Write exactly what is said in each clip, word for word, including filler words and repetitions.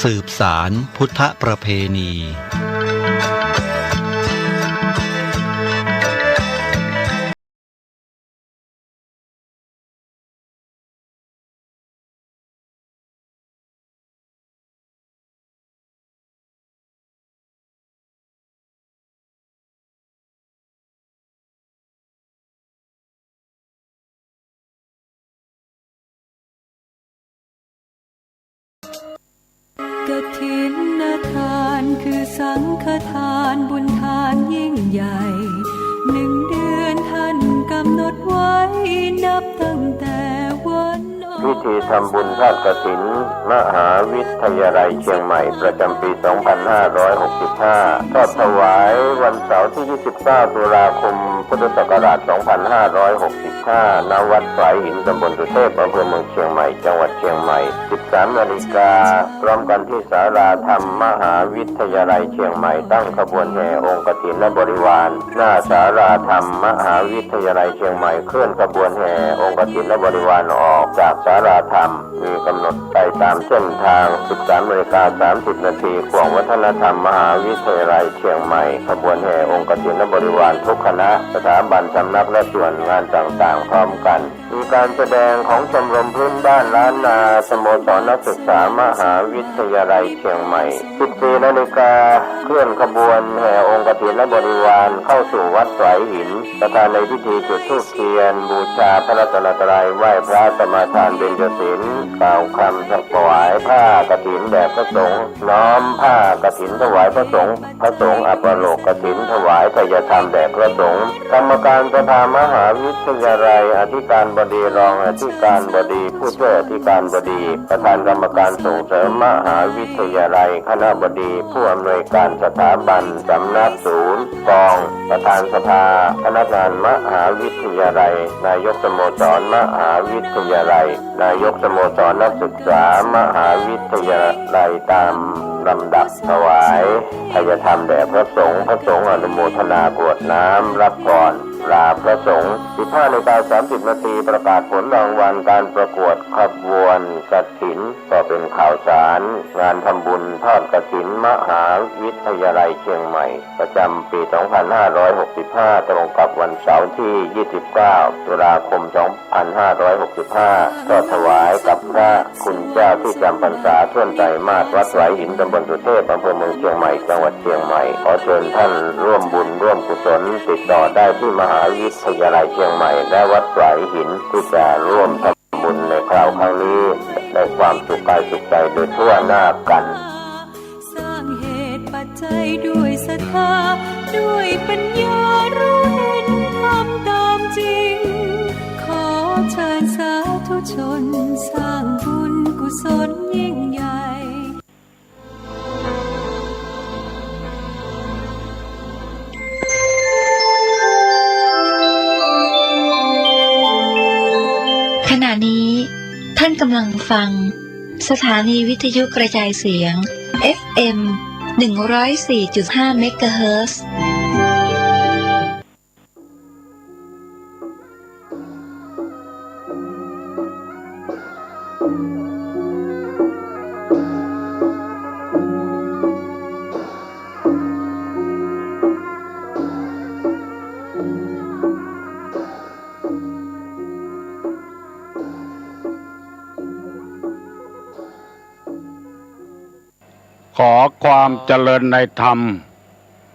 สืบสานพุทธประเพณี กฐินทานคือสังฆทานบุญทานยิ่งใหญ่ หนึ่งเดือนท่านกำหนดไว้นับตั้งแต่วันออก พิธีทำบุญทอดกฐินมหาวิทยาลัยเชียงใหม่ประจำปี สองพันห้าร้อยหกสิบห้า ทอดถวายวันเสาร์ที่ ยี่สิบเก้า ตุลาคม พุทธศักราช สองพันห้าร้อยหกสิบห้า ณ วัดฝายหิน ตำบลสุเทพ อำเภอเมืองเชียงใหม่ จังหวัดเชียงใหม่ สิบสาม นาฬิกา พร้อมกันที่ศาลาธรรมมหาวิทยาลัยเชียงใหม่ ตั้งขบวนแห่องค์กฐินและบริวาร หน้าศาลาธรรมมหาวิทยาลัยเชียงใหม่ เคลื่อนขบวนแห่องค์กฐินและบริวารออกจากศาลาธรรม มีกำหนดไปตามเส้นทาง สิบสาม นาฬิกา สามสิบ นาที ข่วงวัฒนธรรมมหาวิทยาลัยเชียงใหม่ ขบวนแห่องค์กฐินและบริวารทุกคณะ สถาบัน สำนัก และส่วนงานต่างๆ พร้อมกัน มีการแสดงของชมรมพื้นบ้านล้านนา สโมสรนักศึกษามหาวิทยาลัยเชียงใหม่ สิบสี่ นาฬิกา เคลื่อนขบวนแห่องค์กฐินและบริวารเข้าสู่วัดฝายหิน ประธานในพิธีจุดธูปเทียน บูชาพระรัตนตรัย ไหว้พระสมาทานเบญจศีล กล่าวคำถวายผ้ากฐินแด่พระสงฆ์ น้อมผ้ากฐินถวายพระสงฆ์ พระสงฆ์อัปโลกกฐินถวายไทยธรรมแด่พระสงฆ์ กรรมการสภามหาวิทยาลัย อธิการบดี รองอธิการบดี ผู้ช่วยอธิการบดี ประธานกรรมการส่งเสริมมหาวิทยาลัย คณบดี ผู้อำนวยการสถาบัน สำนัก ศูนย์ กอง ประธานสภาพนักงานมหาวิทยาลัย นายกสโมสรมหาวิทยาลัย นายกสโมสรนักศึกษามหาวิทยาลัย ตามลำดับถวายไทยธรรมแด่พระสงฆ์ พระสงฆ์อนุโมทนากรวดน้ำรับพรลาพระสงฆ์ สิบห้า นาฬิกา สามสิบ นาที ประกาศผลรางวัลการประกวดขบวนกฐิน ก็เป็นข่าวสารงานทำบุญทอดกฐินมหาวิทยาลัยเชียงใหม่ ประจำปี สองพันห้าร้อยหกสิบห้า ตรงกับวันเสาร์ที่ ยี่สิบเก้า ตุลาคม สองพันห้าร้อยหกสิบห้า ทอดถวายกับพระคุณเจ้าที่จำพรรษาถ้วนไตรมาส วัดฝายหิน ตำบลสุเทพ อำเภอเมืองเชียงใหม่ จังหวัดเชียงใหม่ ขอเชิญท่านร่วมบุญร่วมกุศล ติดต่อได้ที่มหาวิทยาลัยเชียงใหม่ และวัดฝายหิน ที่จะร่วมทำบุญในคราวครั้งนี้ ได้ความสุขกายสุขใจโดยทั่วหน้ากัน สร้างเหตุปัจจัยด้วยศรัทธา ด้วยปัญญารู้เห็นธรรมตามจริง ขอเชิญสาธุชนสร้างบุญกุศลยิ่งใหญ่ ขณะนี้ท่านกำลังฟัง สถานีวิทยุกระจายเสียง เอฟเอ็ม หนึ่งร้อยสี่จุดห้า เมกะเฮิรตซ์ ขอความเจริญในธรรม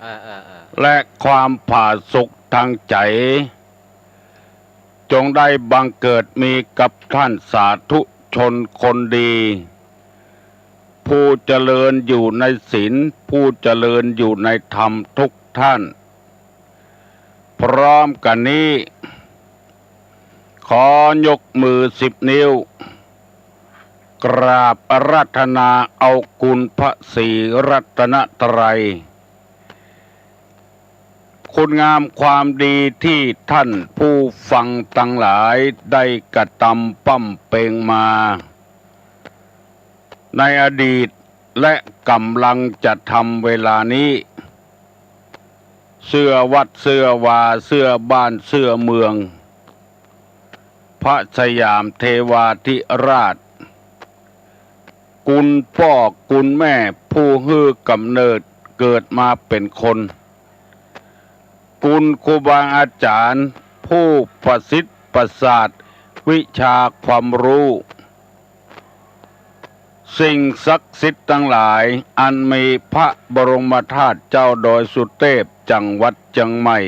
อ่า อ่า อ่า และความผาสุกทางใจ๋ จงได้บังเกิดมีกับท่านสาธุชนคนดี ผู้เจริญอยู่ในศีล ผู้เจริญอยู่ในธรรมทุกท่าน พร้อมกันนี้ ขอยกมือสิบนิ้ว กราบอาราธนาเอาคุณพระศรีรัตนตรัย คุณงามความดีที่ท่านผู้ฟังทั้งหลายได้กระทำบำเพ็ญมา ในอดีตและกำลังจะทำเวลานี้ เสื้อวัดเสื้อวา เสื้อบ้านเสื้อเมือง พระสยามเทวาธิราช คุณป้อคุณแม่ผู้หื้อก๋ำเนิดเกิดมาเป๋นคน คุณครูบาอาจ๋ารย์ผู้ประสิทธิ์ประสาทวิชาความฮู้ สิ่งศักดิ์สิทธิ์ตังหลาย อันมีพระบรมธาตุเจ้าดอยสุเตพ จังหวัดเจียงใหม่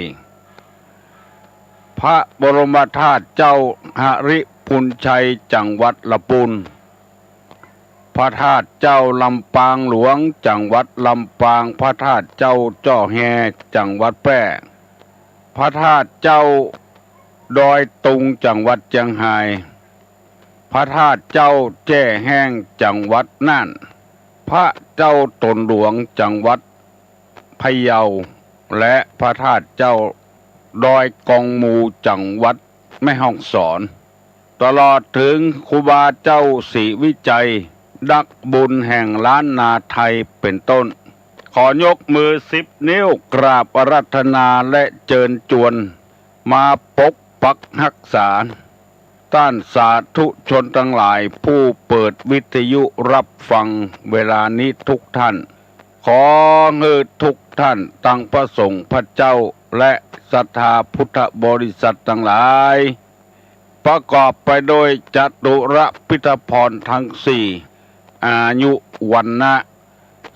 พระบรมธาตุเจ้าหริภุญชัย จังหวัดละปูน พระธาตุเจ้าลำปางหลวง จังหวัดลำปาง พระธาตุเจ้าจ้อแฮ จังหวัดแพร่ พระธาตุเจ้าดอยตุง จังหวัดเจียงฮาย พระธาตุเจ้าแจ้แฮ้ง จังหวัดน่าน พระเจ้าตนหลวง จังหวัดพะเยา และพระธาตุเจ้าดอยกองมู จังหวัดแม่ฮ่องสอน ตลอดเถิงครูบาเจ้าศรีวิชัย นักบุญแห่งล้านนาไทยเป๋นต้น ขอยกมือสิบนิ้วกราบอาราธนาและเจิญจวน มาปกปักฮักษา ต้านสาธุชนตังหลายผู้เปิดวิทยุฮับฟังเวลานี้ทุกท่าน ขอหื้อทุกท่านตังพระสงฆ์พระเจ้า และศรัทธาพุทธบริษัทตังหลาย ประกอบไปด้วยจตุรพิธพรทั้งสี่ อายุ วรรณะ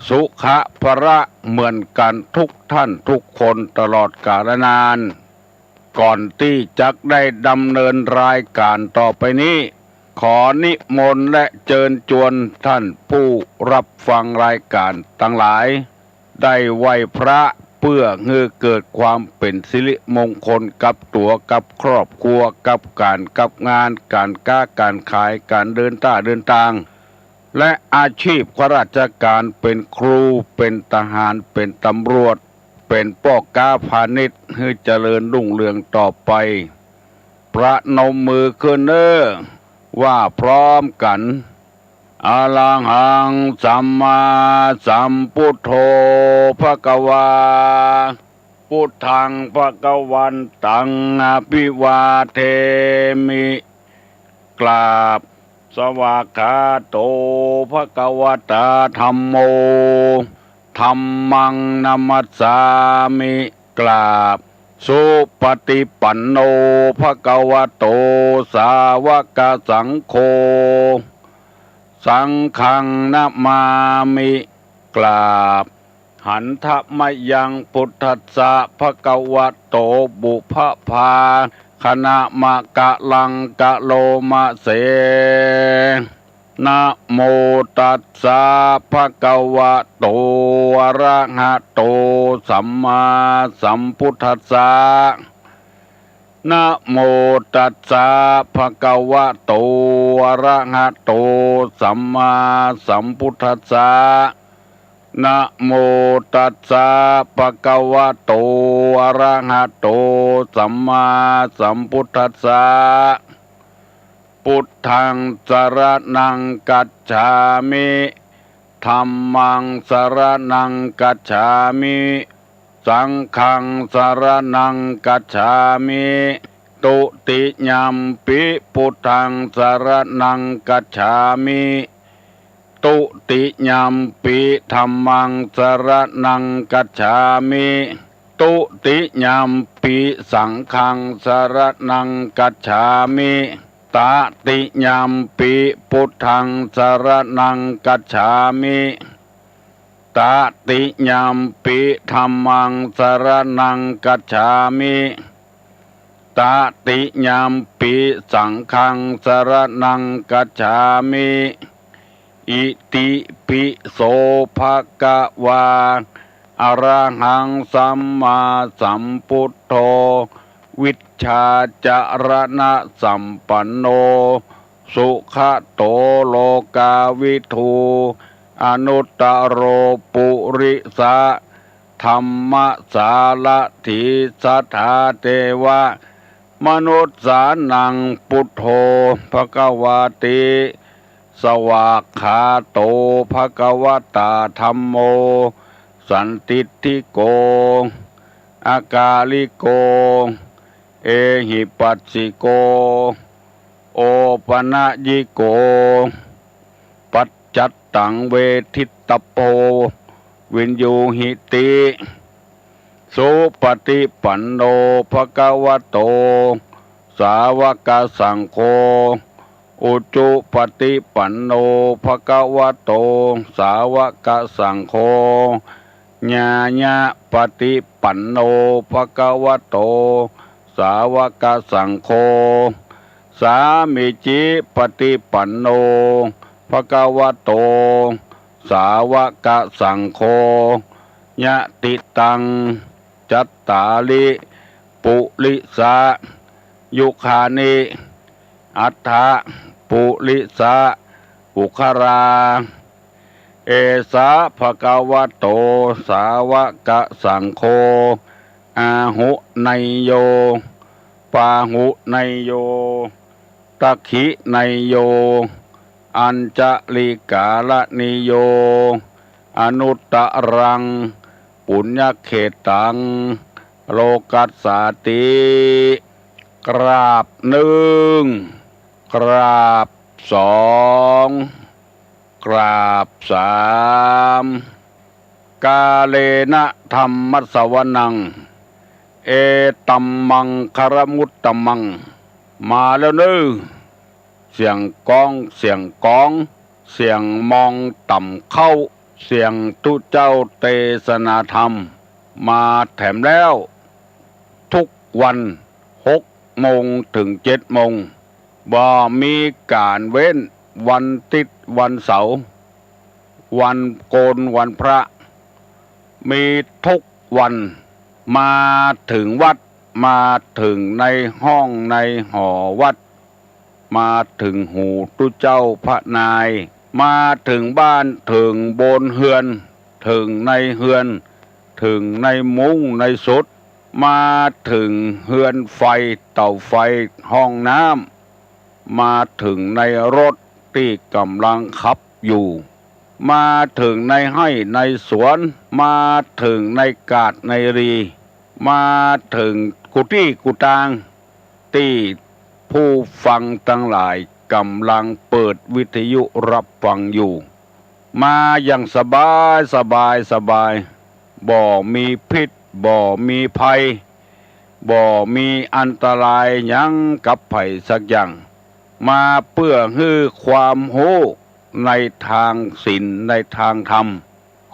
สุขะ พละ เหมือนกั๋นทุกท่านทุกคนตลอดกาลนาน ก่อนตี้จักได้ดำเนินรายก๋านต่อไปนี้ ขอนิมนต์และเจิญจวนท่านผู้ฮับฟังรายก๋านตังหลาย ได้ไหว้พระเปื้อหื้อเกิดความเป๋นสิริมงคลกับตั๋วกับครอบครัว กับก๋านกับงาน ก๋านก๊าก๋านขาย ก๋านเดินต้าเดินตาง และอาชีพข้าราชก๋าน เป๋นครู เป๋นทหาร เป๋นตำรวจ เป๋นป้อก๊าพาณิชย์ หื้อเจริญรุ่งเรืองต่อไป ประนมมือขึ้นเน่อ ว่าพร้อมกั๋น อะระหัง สัมมาสัมพุทโธ ภะคะวา พุทธัง ภะคะวันตัง อะภิวาเทมิ กราบ สวากขาโต ภะคะวะตา ธัมโม ธัมมัง นะมัสสามิ กราบ สุปฏิปันโน ภะคะวะโต สาวกสังโฆ สังฆัง นะมามิ กราบ หันทะมะยัง พุทธัสสะ ภะคะวะโต ปุพพะภาคะนะมะกะลังกะโลมะเส นะโมตัสสะ ภะคะวะโต อะระหะโต สัมมาสัมพุทธัสสะ นะโมตัสสะ ภะคะวะโต อะระหะโต สัมมาสัมพุทธัสสะ นะโมตัสสะ ภะคะวะโต อะระหะโต สัมมาสัมพุทธัสสะ พุทธัง สะระณัง คัจฉามิ ธัมมัง สะระณัง คัจฉามิ สังฆัง สะระณัง คัจฉามิ ตุติยัมปิ พุทธัง สะระณัง คัจฉามิ ตุติยัมปิ ธัมมัง สะระณัง คัจฉามิ ตุติยัมปิ สังฆัง สะระณัง คัจฉามิ ตะติยัมปิ พุทธัง สะระณัง คัจฉามิ ตะติยัมปิ ธัมมัง สะระณัง คัจฉามิ ตะติยัมปิ สังฆัง สะระณัง คัจฉามิ อิติปิโส ภะคะวา อะระหัง สัมมาสัมพุทโธ วิชชาจะระณะสัมปันโน สุขะโต โลกาวิทู อนุตตะโร ปุริสะธัมมะสารถี สัทธาเทวะมนุสสานัง พุทโธ ภะคะวาติ สวากขาโต ภะคะวะตา ธัมโม สันทิฏฐิโก อะกาลิโก เอหิปัสสิโก โอปะนะยิโก ปัจ จัตตัง เวทิตตะโพ วิญญูหิติ สุปฏิปันโน ภะคะวะโต สาวกสังโฆ อุจุปฏิปันโน ภะคะวะโต สาวกสังโฆ ญาญะปฏิปันโน ภะคะวะโต สาวกสังโฆ สามีจิปฏิปันโน ภะคะวะโต สาวกสังโฆ ยะติตัง จัตตาริ ปุริสะยุคานิ อัตถะ ปุริสะปุคคลา เอสะ ภะคะวะโต สาวกสังโฆ อาหุเนยโย ปาหุเนยโย ตักขิเนยโย อัญจลีกาลเนยโย อนุตตรัง ปุญญเขตตัง โลกัสสาติ กราบหนึ่ง กราบสอง กราบสาม กาเลนะธัมมัสสวนัง เอตัมมังคลมุตตมัง มาแล้วเน้อ เสียงก้อง เสียงก้อง เสียงมองต่ำเข้า เสียงตุ๊เจ้าเตสนาธรรม มาแถมแล้ว ทุกวัน หกโมงเถิงเจ็ดโมง บ่มีก๋านเว้น วันติ๊ด วันเสาร์ วันโกน วันพระ มีทุกวัน มาเถิงวัด มาเถิงในห้องในหอวัด มาเถิงหูตุ๊เจ้าพระนาย มาเถิงบ้านเถิงบนเฮือน เถิงในเฮือน เถิงในมุ้งในสุด มาเถิงเฮือนไฟ เต๋าไฟ ห้องน้ำ มาเถิงในรถตี้ก่ำลังขับอยู่ มาเถิงในไฮ่ในสวน มาเถิงในกาดในรี มาเถิงกู้ตี้กู้ตาง ตี้ผู้ฟังตังหลายก่ำลังเปิดวิทยุฮับฟังอยู่ มาอย่างสบาย สบาย สบาย บ่มีพิษ บ่มีภัย บ่มีอันตรายหยังกับใผสักอย่าง มาเปื้อหื้อความฮู้ในตางศีล ในตางธรรม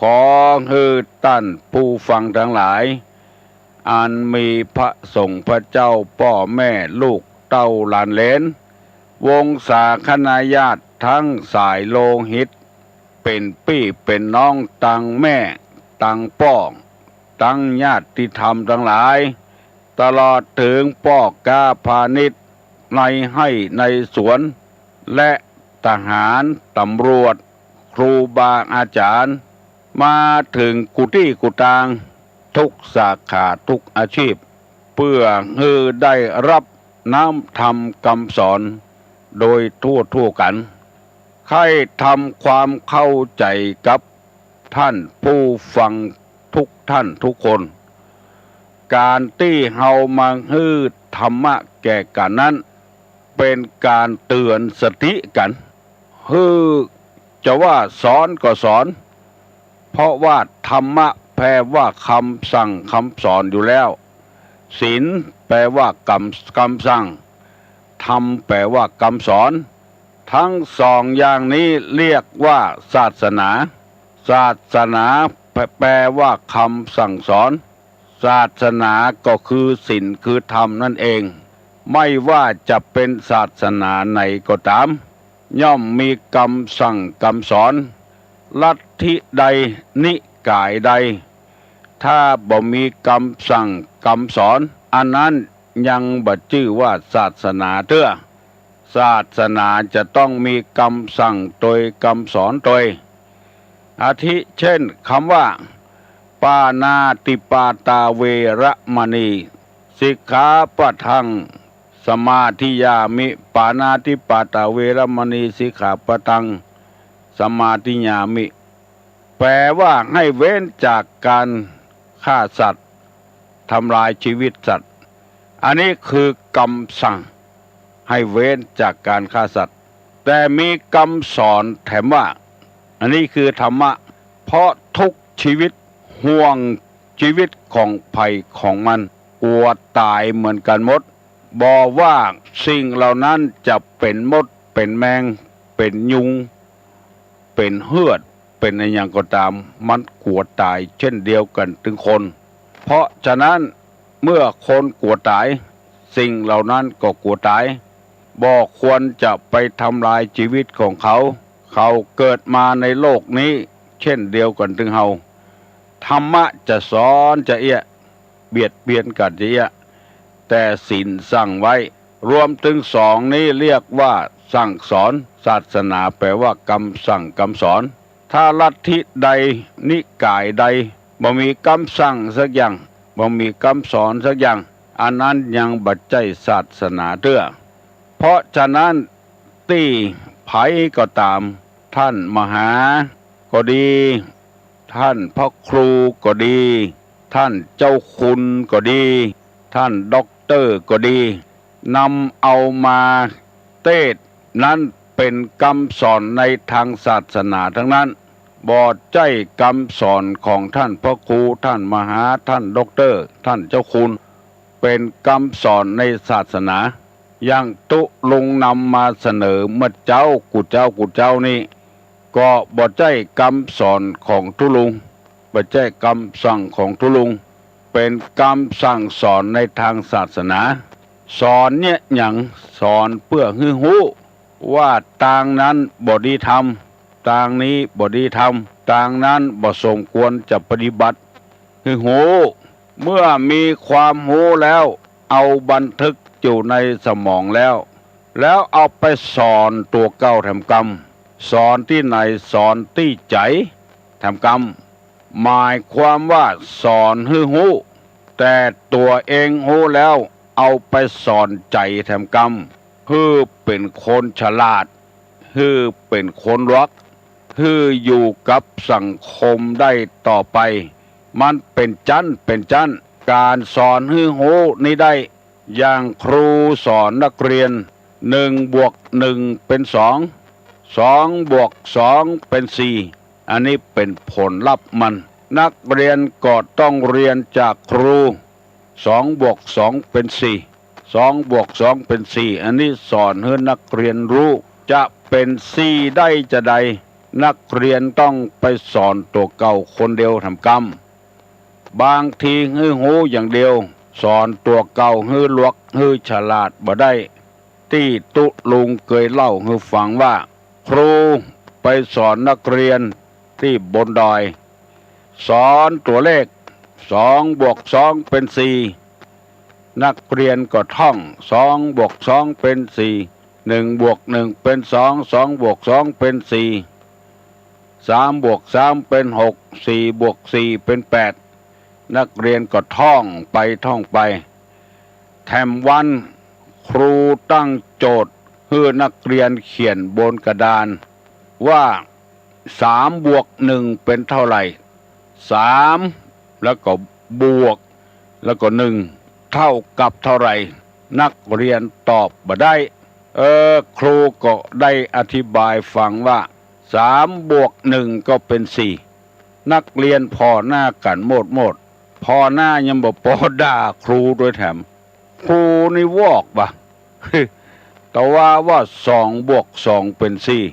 ขอหื้อต้านผู้ฟังตังหลาย อันมีพระสงฆ์พระเจ้า ป้อแม่ลูกเต้าหลานเหลน วงศาคณาญาติตังสายโลหิต เป๋นปี้เป๋นน้องตังแม่ตังป้อ ตังญาติธรรมตังหลาย ตลอดเถิงป้อก๊าพาณิชย์ ในไฮ่ในสวน และทหาร ตำรวจ ครูบาอาจ๋ารย์ มาเถิงกู้ตี้กู้ตาง ทุกสาขาทุกอาชีพ เปื้อหื้อได้ฮับน้ำธรรมกำสอนโดยทั่วๆ กั๋น ใค่ทำความเข้าใจ๋กับต้านผู้ฟังทุกต้านทุกคน ก๋านตี้เฮามาหื้อธรรมะแก่กั๋นนั้น เป๋นก๋านเตื๋อนสติกั๋น หื้อจะว่าสอนก็สอน เพราะว่าธรรมะแปลว่ากำสั่งกำสอนอยู่แล้ว ศีลแปลว่ากำ กำสั่ง ธรรมแปลว่ากำสอน ตังสองอย่างนี้เรียกว่าศาสนา ศาสนาแปล แปลว่ากำสั่งสอน ศาสนาก็คือศีลคือธรรมนั่นเอง ไม่ว่าจะเป๋นศาสนาไหนก็ต๋าม ย่อมมีกำสั่งกำสอน ลัทธิใดนิกายใด ถ้าบ่มีกำสั่งกำสอน อันนั้นยังบ่จื้อว่าศาสนาเตื้อ ศาสนาจะต้องมีกำสั่งตวยกำสอนตวย อาทิเช่นกำว่า ปาณาติปาตาเวระมณี สิกขาปะทัง สมาธิยามิ ปาณาติปาตาเวระมณี สิกขาปะทัง สมาธิยามิ แปลว่าหื้อเว้นจากก๋านฆ่าสัตว์ ทำลายชีวิตสัตว์ อันนี้คือกำสั่งหื้อเว้นจากก๋านฆ่าสัตว์ แต่มีกำสอนแถมว่า อันนี้คือธรรมะ เพราะทุกชีวิต ห่วงชีวิตของใผของมัน กั๋วต๋ายเหมือนกั๋นหมด บ่ว่าสิ่งเหล่านั้นจะเป๋นมด เป๋นแมง เป๋นยุง เป๋นเฮือด เป๋นอะหยังก็ต๋าม มันกั๋วต๋ายเช่นเดียวกั๋นตึงคน เพราะฉะนั้น เมื่อคนกั๋วต๋าย สิ่งเหล่านั้นก็กั๋วต๋าย บ่ควรจะไปทำลายชีวิตของเขา เขาเกิดมาในโลกนี้เช่นเดียวกั๋นตึงเฮา ธรรมะจะสอนจาเอี้ยะ เบียดเบียนกั๋นจาเอี้ยะ แต่ศีลสั่งไว้ รวมตึงสองนี้เรียกว่าสั่งสอน ศาสนาแปลว่ากำสั่งกำสอน ถ้าลัทธิใดนิกายใดบ่มีกำสั่งสักอย่าง บ่มีกำสอนสักอย่าง อันนั้นยังบ่ใจ้ศาสนาเตื้อ เพราะฉะนั้น ตี้ใผก็ต๋าม ท่านมหาก็ดี ท่านพระครูก็ดี ท่านเจ้าคุณก็ดี ท่านด็อกเตอร์ก็ดี นำเอามาเตสน์นั้นเป๋นกำสอนในตางศาสนาตังนั้น บ่ใจ้กำสอนของท่านพระครู ท่านมหา ท่านด็อกเตอร์ ท่านเจ้าคุณ เป๋นกำสอนในศาสนา อย่างตุ๊ลุงนำมาเสนอเมื่อเจ๊ากู้เจ๊ากู้เจ๊านี้ ก็บ่ใจ้กำสอนของตุ๊ลุง บ่ใจ้กำสั่งของตุ๊ลุง เป๋นกำสั่งสอนในตางศาสนา สอนเยียะหยัง สอนเปื้อหื้อฮู้ ว่าตางนั้นบ่ดีทำ ตางนี้บ่ดีทำ ตางนั้นบ่สมควรจะปฏิบัติ หื้อฮู้ เมื่อมีความฮู้แล้ว เอาบันทึกอยู่ในสมองแล้ว แล้วเอาไปสอนตั๋วเก่าแถมกำ สอนตี้ไหน สอนตี้ใจ๋แถมกำ หมายความว่าสอนหื้อฮู้ แต่ตั๋วเองฮู้แล้ว เอาไปสอนใจ๋แถมกำ หื้อเป๋นคนฉลาด หื้อเป๋นคนหลวก หื้ออยู่กับสังคมได้ต่อไป มันเป๋นจั๊นเป๋นจั๊น ก๋านสอนหื้อฮู้นี้ได้ อย่างครูสอนนักเรียน หนึ่งบวกหนึ่งเป๋นสอง สองบวกสองเป๋นสี่ อันนี้เป๋นผลลัพธ์มัน นักเรียนก็ต้องเฮียนจากครู สองบวกสองเป๋นสี่ สองบวกสองเป๋นสี่ อันนี้สอนหื้อนักเรียนฮู้ จะเป๋นสี่ได้จาใด นักเรียนต้องไปสอนตั๋วเก่าคนเดียวแถมกำ บางทีหื้อฮู้อย่างเดียว สอนตั๋วเก่าหื้อหลวกหื้อฉลาดบ่ได้ ตี้ตุ๊ลุงเกยเล่าหื้อฟังว่า ครูไปสอนนักเรียนตี้บนดอย สอนตั๋วเลข สองบวกสองเป๋นสี่ นักเรียนก็ท่อง สองบวกสองเป๋นสี่ หนึ่งบวกหนึ่งเป๋นสอง สองบวกสองเป๋นสี่ สามบวกสามเป๋นหก สี่บวกสี่เป๋นแปด นักเรียนก็ท่องไปท่องไป แถมวันครูตั้งโจทย์หื้อนักเรียนเขียนบนกระดานว่า สามบวกหนึ่งเป๋นเท่าไหร่ สาม แล้วก็บวก แล้วก็หนึ่ง เท่ากับเท่าไหร่ นักเรียนตอบบ่ได้ เออ ครูก็ได้อธิบายฟังว่า สามบวกหนึ่งก็เป๋นสี่ นักเรียนผ่อหน้ากั๋นโมดๆ ผ่อหน้ายังบ่ปอด่าครูตวยแถม ครูนี่วอกบ่ะ ตะวาว่าสองบวกสองเป๋นสี่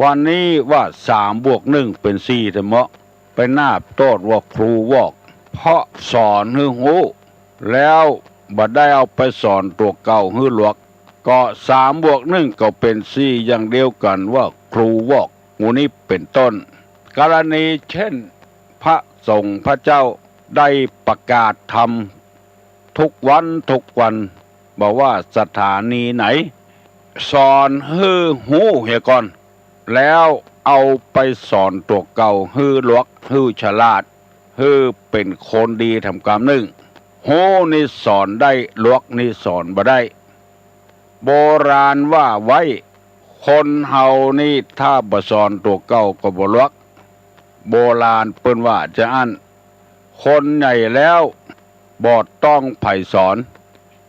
วันนี้ว่าสามบวกหนึ่งเป๋นสี่แถมเนาะ ไปนาบโต้ษว่าครูวอก เพราะสอนหื้อฮู้ แล้วบ่ได้เอาไปสอนตั๋วเก่าหื้อหลวก ก็สามบวกหนึ่งก็เป๋นสี่อย่างเดียวกั๋นว่าครูวอก หมู่นี้เป๋นต้น กรณีเช่น พระสงฆ์พระเจ้าได้ประกาศธรรมทุกวันทุกวัน บ่ว่าสถานีไหน สอนหื้อฮู้เหียก่อน แล้วเอาไปสอนตั๋วเก่าหื้อหลวกหื้อฉลาด หื้อเป๋นคนดีแถมกำนึ่ง ฮู้นี่สอนได้ หลวกนี่สอนบ่ได้ โบราณว่าไว้ คนเฮานี่ถ้าบ่สอนตั๋วเก่าก็บ่หลวก โบราณเปิ้นว่าจาอั้น คนใหญ่แล้วบ่ต้องใผสอน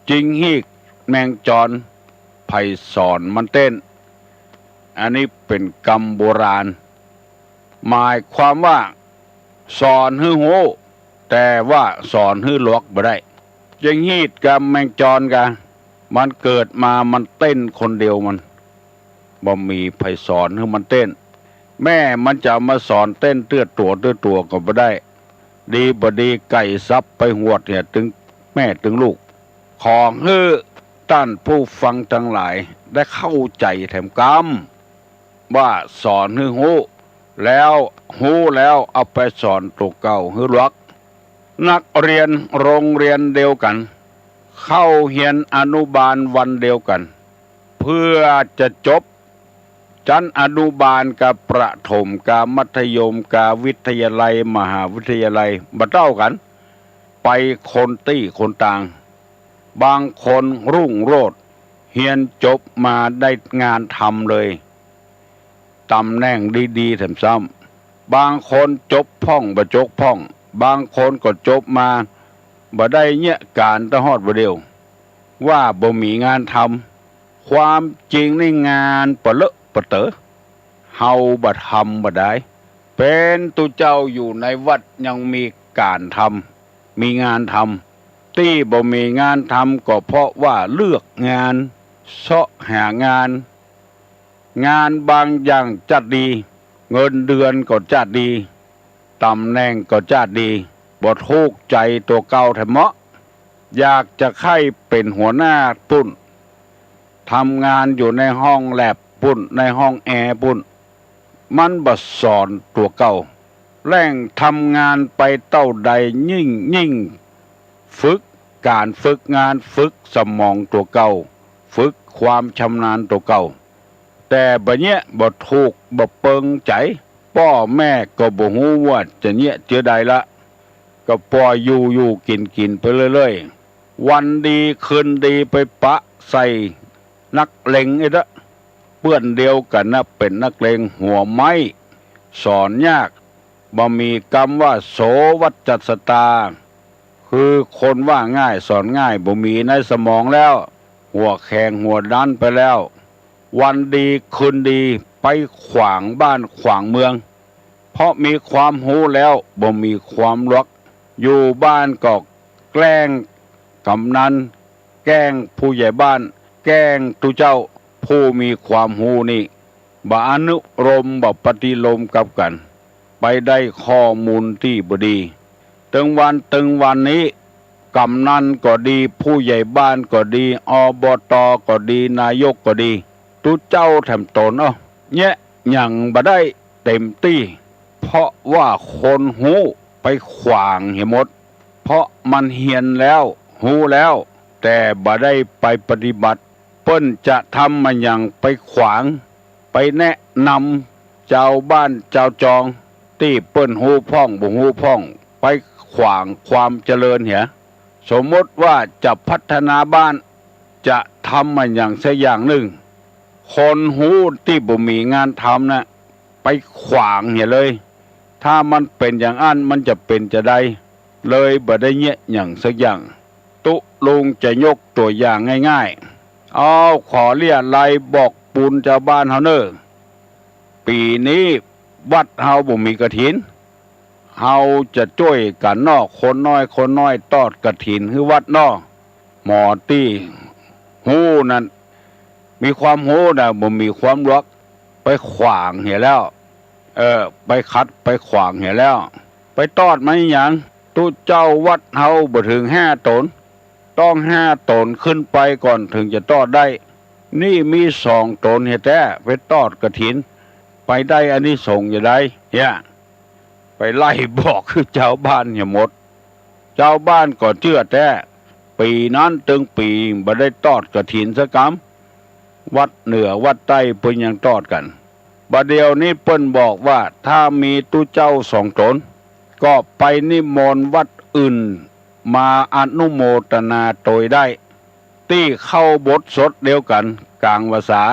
จิงฮีกแมงจร ใผสอนมันเต้น อันนี้เป๋นกำโบราณ หมายความว่าสอนหื้อฮู้ แต่ว่าสอนหื้อหลวกบ่ได้ เยียงฮีตกับแมงจอนกา มันเกิดมามันเต้นคนเดียวมัน บ่มีใผสอนหื้อมันเต้น แม่มันจะมาสอนเต้นเตื้อตั๋วเตื้อตั๋วก็บ่ได้ ดีบ่ดีไก่สับไปหวดเหียตึงแม่ตึงลูก ขอหื้อต้านผู้ฟังตังหลายได้เข้าใจ๋แถมกำ ว่าสอนหื้อฮู้ แล้วฮู้แล้วเอาไปสอนตั๋วเก่าหื้อหลวก นักเฮียนโฮงเฮียนเดียวกั๋น เข้าเฮียนอนุบาลวันเดียวกั๋น เปื้อจะจบ จั้นอนุบาลกับประถมกับมัธยมกับวิทยาลัยมหาวิทยาลัยบ่เต้ากั๋น ไปคนตี้คนตาง บางคนรุ่งโรจน์ เฮียนจบมาได้งานทำเลย ต๋ำแหน่งดีๆ แถมซ้ำ บางคนจบพ่องบ่จบพ่อง บางคนก็จบมาบ่ได้เยียะก๋านตะฮอดบ่าเดี่ยว ว่าบ่มีงานทำ ความจริงนี่งานปะเลอะปะเต๋อ เฮาบ่ทำบ่ดาย เป๋นตุ๊เจ้าอยู่ในวัดยังมีก๋านทำ มีงานทำ ตี้บ่มีงานทำก็เพราะว่าเลือกงาน เซาะหางาน งานบางอย่างจ้าดดี เงินเดือนก็จ้าดดี ต๋ำแหน่งก็จ้าดดี บ่ถูกใจ๋ตั๋วเก่าแถมเมาะ อยากจะใค่เป๋นหัวหน้าปุ้น ทำงานอยู่ในห้องแล็บปุ้น ในห้องแอร์ปุ้น มันบ่สอนตั๋วเก่า แล่งทำงานไปเต้าใดยิ่ง ยิ่งฝึกก๋านฝึกงาน ฝึกสมองตั๋วเก่า ฝึกความชำนาญตั๋วเก่า แต่บ่าเยียะบ่ถูกบ่เปิงใจ๋ ป้อแม่ก็บ่ฮู้ว่าจะเยียะเจื้อใดละ ก็ปล่อยอยู่ๆ กิ๋นๆ ไปเรื่อยๆ วันดีคืนดีไปปะใส่นักเลงอี้เต๊อะ เปื้อนเดียวกั๋นนะ เป๋นนักเลงหัวไม้ สอนยาก บ่มีกำว่าโสวัจจัสตา คือคนว่าง่ายสอนง่าย บ่มีในสมองแล้ว หัวแข็งหัวด้านไปแล้ว วันดีคืนดีไปขวางบ้านขวางเมือง เพราะมีความฮู้แล้วบ่มีความหลวก อยู่บ้านก็แกล้งกำนัน แกล้งผู้ใหญ่บ้าน แกล้งตุ๊เจ้า ผู้มีความฮู้นี่ บ่อนุโลมบ่ปฏิโลมกับกั๋น ไปได้ข้อมูลตี้บ่ดี ตึงวันตึงวันนี้ กำนันก็ดี ผู้ใหญ่บ้านก็ดี อบต.ก็ดี นายกก็ดี ตุ๊เจ้าแถมต๋น เอ้อ เยียะหยังบ่ได้เต๋มตี้ เพราะว่าคนฮู้ไปขวางเหียหมด เพราะมันเฮียนแล้ว ฮู้แล้ว แต่บ่ได้ไปปฏิบัติ เปิ้นจะทำอะหยังไปขวาง ไปแนะนำจาวบ้านจาวจอง ตี้เปิ้นฮู้พ่องบ่ฮู้พ่อง ไปขวางความเจริญเหีย สมมติว่าจะพัฒนาบ้าน จะทำอะหยังสักอย่างนึ่ง คนฮู้ตี้บ่มีงานทำนะ ไปขวางเหียเลย ถ้ามันเป๋นอย่างอั้นมันจะเป๋นจาใด เลยบ่ได้เยียะหยังสักอย่าง ตุ๊ลุงจะยกตั๋วอย่างง่ายๆ เอา ขอเลี้ยไลบอกปูนจาวบ้านเฮาเน่อ ปี๋นี้วัดเฮาบ่มีกฐิน เฮาจะจ้วยกั๋นนอก คนน้อยคนน้อยตอดกฐินหื้อวัดนอก หมอตี้ฮู้นั้น มีความฮู้นะ บ่มีความหลวก ไปขวางเหียแล้ว เออ ไปขัดไปขวางเหียแล้ว ไปตอดมาอะหยัง ตุ๊เจ้าวัดเฮาบ่เถิงห้าต๋น ต้องห้าต๋นขึ้นไปก่อนเถิงจะตอดได้ นี่มีสองต๋นเหียแต๊ ไปตอดกฐิน ไปได้อานิสงส์จาใดเหีย ไปไล่บอกคือจาวบ้านเหียหมด จาวบ้านก็เจื้อแต๊ ปี๋นั้นตึงปี๋บ่ได้ตอดกฐินสักกำ วัดเหนือวัดใต้เปิ้นยังตอดกั๋น บ่าเดี่ยวนี้เปิ้นบอกว่าถ้ามีตุ๊เจ้าสองต๋น ก็ไปนิมนต์วัดอื่นมาอนุโมทนาโตยได้ ตี้เข้าโบสถ์สดเดียวกั๋นก๋างพรรษา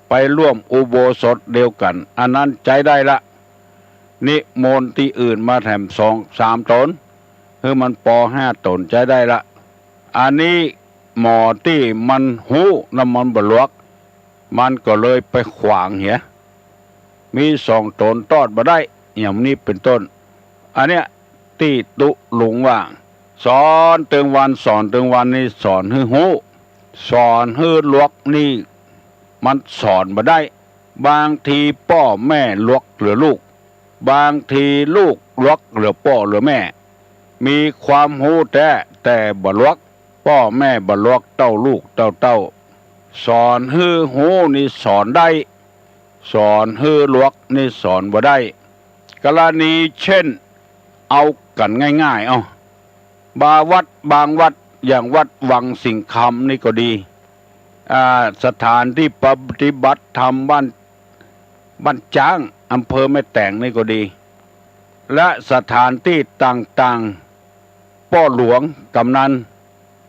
ไปร่วมอุโบสถเดียวกั๋น อันนั้นใจ๊ได้ละ นิมนต์ตี้อื่นมาแถมสองสามต๋น หื้อมันปอห้าต๋นใจ๊ได้ละ อันนี้หมอตี้มันฮู้นะมันบ่หลวก มันก็เลยไปขวางเหีย มีสองต๋นตอดบ่ได้ อย่างนี้เป๋นต้น อันเนี้ยตี้ตุ๊ลุงว่า สอนตึงวัน สอนตึงวันนี่สอนหื้อฮู้ สอนหื้อหลวกนี่มันสอนบ่ได้ บางทีป้อแม่หลวกเหลือลูก บางทีลูกหลวกเหลือป้อเหลือแม่ มีความฮู้แต๊แต่บ่หลวก ป้อแม่บ่หลวกเต้าลูกเต้าเต้า สอนหื้อฮู้นี่สอนได้ สอนหื้อหลวกนี่สอนบ่ได้ กรณีเช่น เอากั๋นง่ายๆ เอ้า บางวัด บางวัด อย่างวัดวังสิงห์คำนี่ก็ดี อ่า สถานตี้ปฏิบัติธรรมบ้าน บ้านจ๊าง อำเภอแม่แตงนี่ก็ดี และสถานตี้ต่างๆ ป้อหลวง กำนัน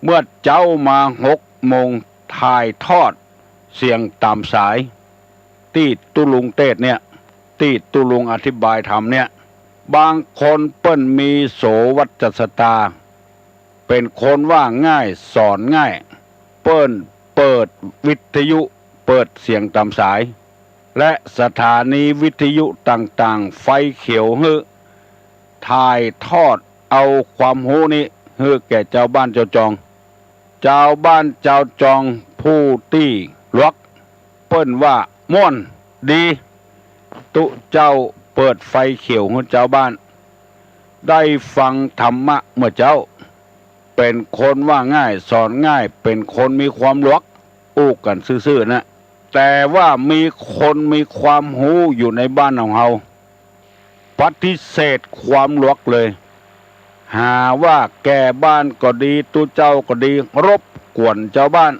เมื่อเจ๊ามาหกโมง ถ่ายทอดเสียงต๋ามสาย ตี้ตุ๊ลุงเตศน์เนี่ย ตี้ตุ๊ลุงอธิบายธรรมเนี่ย บางคนเปิ้นมีโสวัจจสตา เป๋นคนว่าง่าย สอนง่าย เปิ้นเปิดวิทยุ เปิดเสียงต๋ามสาย และสถานีวิทยุต่างๆ ไฟเขียวหื้อ ถ่ายทอดเอาความฮู้นี้หื้อแก่จาวบ้านจาวจอง จาวบ้านจาวจองผู้ตี้หลวก เปิ้นว่าม่วนดี ตุ๊เจ้าเปิดไฟเขียวหื้อจาวบ้าน ได้ฟังธรรมะเมื่อเจ๊า เป๋นคนว่าง่าย สอนง่าย เป๋นคนมีความหลวก อู้กั๋นซื่อๆ นะ แต่ว่ามีคนมีความฮู้อยู่ในบ้านของเฮา ปฏิเสธความหลวกเลย หาว่าแก่บ้านก็ดี ตุ๊เจ้าก็ดี รบกวนจาวบ้าน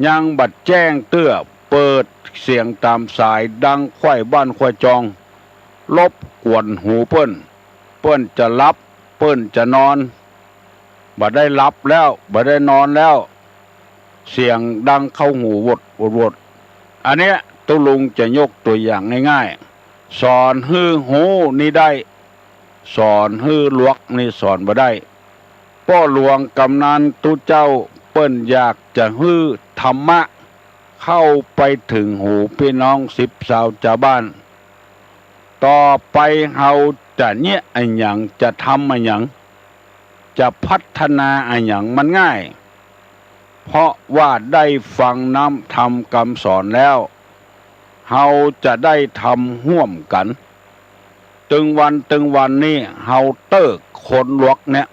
ยังบ่แจ้งเตื้อ เปิดเสียงต๋ามสายดังไขว่บ้านไขว่จอง รบกวนหูเปิ้น เปิ้นจะหลับ เปิ้นจะนอน บ่ได้หลับแล้ว บ่ได้นอนแล้ว เสียงดังเข้าหูหวดหวดหวด อันเนี้ยตุ๊ลุงจะยกตั๋วอย่างง่ายๆ สอนหื้อฮู้นี่ได้ สอนหื้อหลวกนี่สอนบ่ได้ ป้อหลวงกำนันตุ๊เจ้าเปิ้นอยากจะหื้อธรรมะเข้าไปเถิงหูปี้น้องสิบซาวจาวบ้าน ต่อไปเฮาจะเยียะอะหยัง จะทำอะหยัง จะพัฒนาอะหยังมันง่าย เพราะว่าได้ฟังน้ำธรรมกำสอนแล้ว เฮาจะได้ทำฮ่วมกั๋น ตึงวันตึงวันนี้เฮาเติ๊กคนหลวกเนี่ย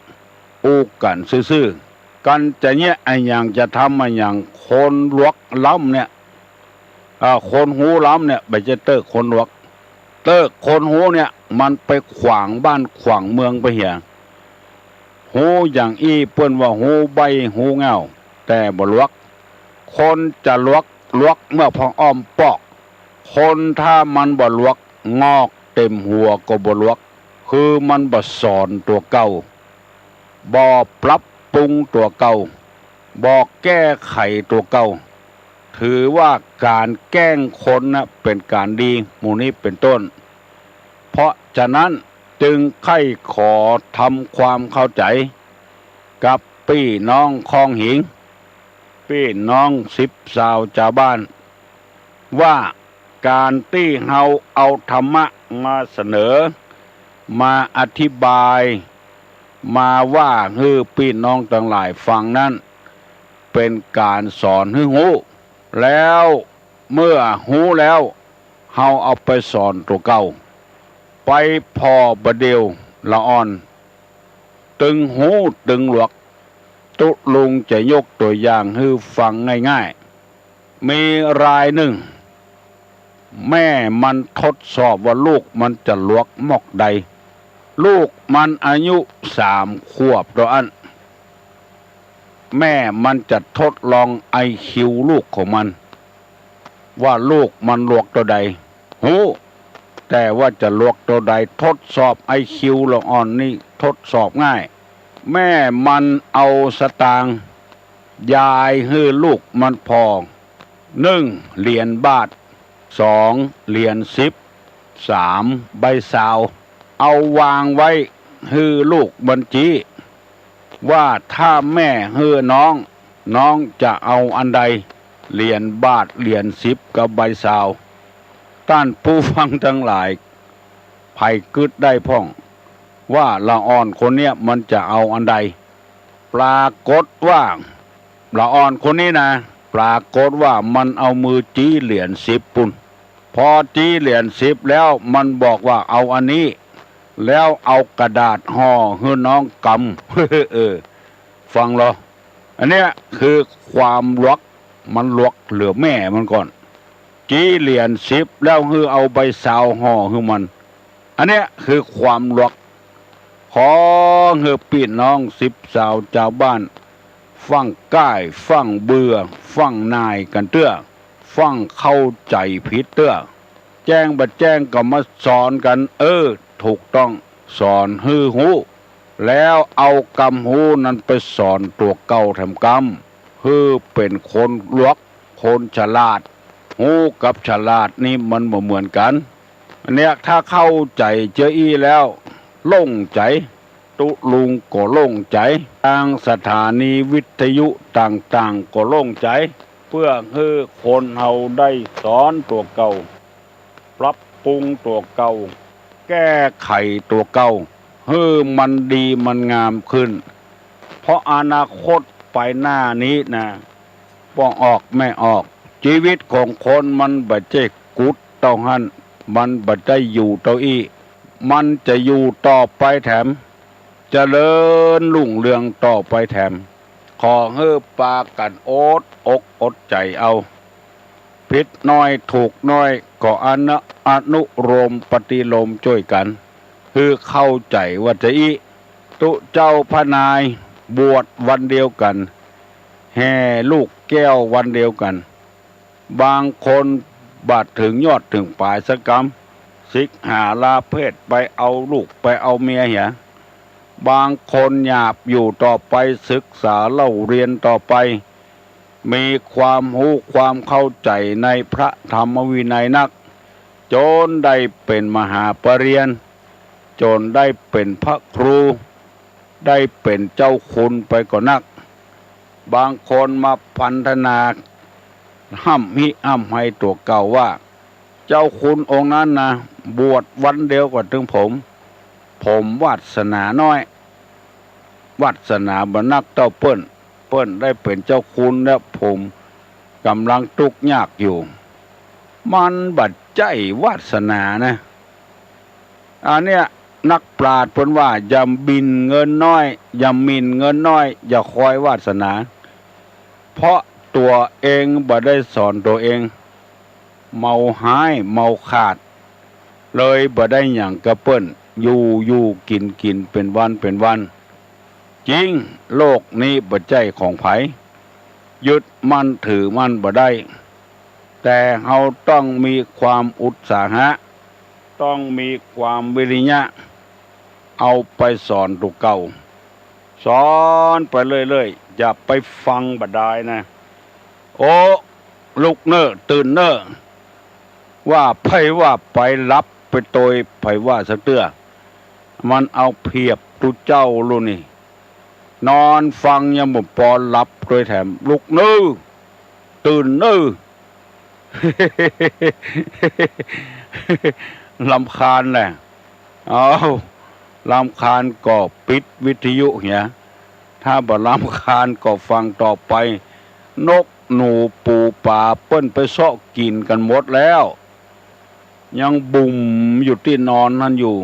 อู้กั๋นซื่อๆ กั๋นจะเยียะอะหยัง จะทำอะหยัง คนหลวกล้ำเนี่ย อ่า คนฮู้ล้ำเนี่ย บ่ใจ้เติ๊กคนหลวก เติ๊กคนฮู้เนี่ย มันไปขวางบ้านขวางเมืองไปเหีย ฮู้อย่างอี้เปิ้นว่าฮู้ใบ้ฮู้เง่า แต่บ่หลวก คนจะหลวก หลวกเมื่อผอ้อมปอก คนถ้ามันบ่หลวก งอกเต็มหัวก็บ่หลวก คือมันบ่สอนตั๋วเก่า บ่ปรับปรุงตั๋วเก่า บ่แก้ไขตั๋วเก่า ถือว่าก๋านแกล้งคนน่ะเป๋นก๋านดี หมู่นี้เป๋นต้น เพราะฉะนั้นจึงใค่ขอทำความเข้าใจ๋กับปี้น้องคองหิง ปี้น้องสิบซาวจาวบ้าน ว่าก๋านตี้เฮาเอาธรรมะมาเสนอ มาอธิบาย มาว่าหื้อปี้น้องตังหลายฟังนั้น เป๋นก๋านสอนหื้อฮู้ แล้วเมื่อฮู้แล้ว เฮาเอาไปสอนตั๋วเก่า ไปผ่อบ่าเดี่ยวละอ่อน ตึงฮู้ตึงหลวก ตุ๊ลุงจะยกตั๋วอย่างหื้อฟังง่ายๆ มีรายนึ่ง แม่มันทดสอบว่าลูกมันจะหลวกหมอกใด ลูกมันอายุสามขวบเต้าอั้น แม่มันจะทดลองไอคิวลูกของมัน ว่าลูกมันหลวกเต้าใด ฮู้ แต่ว่าจะหลวกเต้าใด ทดสอบไอคิวละอ่อนนี่ทดสอบง่าย แม่มันเอาสตางค์ยายหื้อลูกมันผ่อ นึ่ง เหรียญบาท สอง เหรียญสิบ สาม ใบซาว เอาวางไว้หื้อลูกมันจี๊ ว่าถ้าแม่หื้อน้อง น้องจะเอาอันใด เหรียญบาท เหรียญสิบ กับใบซาว ต ต้านผู้ฟังตังหลาย ใผกึ๊ดได้พ่อง ว่าละอ่อนคนเนี้ยมันจะเอาอันใด ปรากฏว่า ละอ่อนคนนี้นะ ปรากฏว่ามันเอามือจี๊เหรียญสิบปู้น พอจี๊เหรียญสิบแล้วมันบอกว่าเอาอันนี้ แล้วเอากระดาษห่อหื้อน้องกำ เออ ฟังลอ อันเนี้ยคือความหลวก มันหลวกเหลือแม่มันก่อน จี๊เหรียญสิบแล้วหื้อเอาใบซาวห่อหื้อมัน อันเนี้ยคือความหลวก ขอหื้อปี้น้องสิบสาวจาวบ้าน ฟั่งก้าย ฟั่งเบื่อ ฟั่งหน่ายกั๋นเตื้อ ฟั่งเข้าใจ๋ผิดเตื้อ แจ้งบ่แจ้งก็มาสอนกั๋น เออ ถูกต้อง สอนหื้อฮู้ แล้วเอากำฮู้นั้นไปสอนตั๋วเก่าแถมกำ หื้อเป๋นคนหลวก คนฉลาด ฮู้กับฉลาดนี่มันบ่เหมือนกั๋น อันเนี้ยถ้าเข้าใจ๋เจ้าอี้แล้ว โล่งใจ๋ ตุ๊ลุงก็โล่งใจ๋ ตางสถานีวิทยุต่างๆ ก็โล่งใจ๋ เปื้อหื้อคนเฮาได้สอนตั๋วเก่า ปรับปรุงตั๋วเก่า แก้ไขตั๋วเก่า หื้อมันดีมันงามขึ้น เพราะอนาคตไปหน้านี้นะ ป้อออกแม่ออก จีวิตของคนมันบ่ใจ้กุดเต้าหั้น มันบ่ได้อยู่เต้าอี้ มันจะอยู่ต่อไปแถม เจริญรุ่งเรืองต่อไปแถม ขอหื้อปากั๋นอดอกอดใจ๋เอา ผิดน้อยถูกน้อยก็อนุ อนุโลมปฏิโลมจ้วยกั๋น หื้อเข้าใจ๋ว่าจะอี้ ตุ๊เจ้าพระนายบวชวันเดียวกั๋น แห่ลูกแก้ววันเดียวกั๋น บางคนบ่เถิงยอดเถิงป๋ายสักกำ สิกขาลาเพศไปเอาลูกไปเอาเมียเหีย บางคนหยาบอยู่ต่อไป ศึกษาเล่าเรียนต่อไป มีความฮู้ความเข้าใจ๋ในพระธรรมวินัยนัก จ๋นได้เป๋นมหาปริญญา จ๋นได้เป๋นพระครู ได้เป๋นเจ้าคุณไปก็นัก บางคนมาพันธนาฮ่ำฮิฮ่ำไฮตั๋วเก่าว่า เจ้าคุณองค์นั้นนะ บวชวันเดียวก็เถิงผม ผมวาสนาน้อย วาสนาบ่นักเต้าเปิ้น เปิ้นได้เป๋นเจ้าคุณแล้ว ผมก่ำลังตุ๊กยากอยู่ มันบ่ใจ้วาสนานะ อันเนี้ยนักปราชญ์เปิ้นว่า อย่าบิ่นเงินน้อย อย่าหมิ่นเงินน้อย อย่าคอยวาสนา เพราะตั๋วเองบ่ได้สอนตั๋วเอง เมาฮ้ายเมาขาด เลยบ่ได้หยังกับเปิ้น อยู่อยู่กิ๋นกิ๋นเป๋นวันเป๋นวัน จริง โลกนี้บ่ใจ้ของใผ ยึดมั่นถือมั่นบ่ได้ แต่เฮาต้องมีความอุตสาหะ ต้องมีความวิริยะ เอาไปสอนตั๋วเก่า สอนไปเรื่อยๆ อย่าไปฟังบ่ดายนะ โอ้ ลุกเน่อ ตื่นเน่อ ว่าไปว่าไป หลับไปโตย ใผว่าสักเตื้อ มันเอาเปรียบตุ๊เจ้าลูกนี่ นอนฟังยังบ่ปอหลับโตยแถม ลุกเน่อ ตื่นเน่อ รำคาญแหละ เอา รำคาญก็ปิดวิทยุเหีย ถ้าบ่รำคาญก็ฟังต่อไป นกหนูปูป๋าเปิ้นไปเซาะกิ๋นกั๋นหมดแล้ว ยังบุ่มอยู่ตี้นอนหั้นอยู่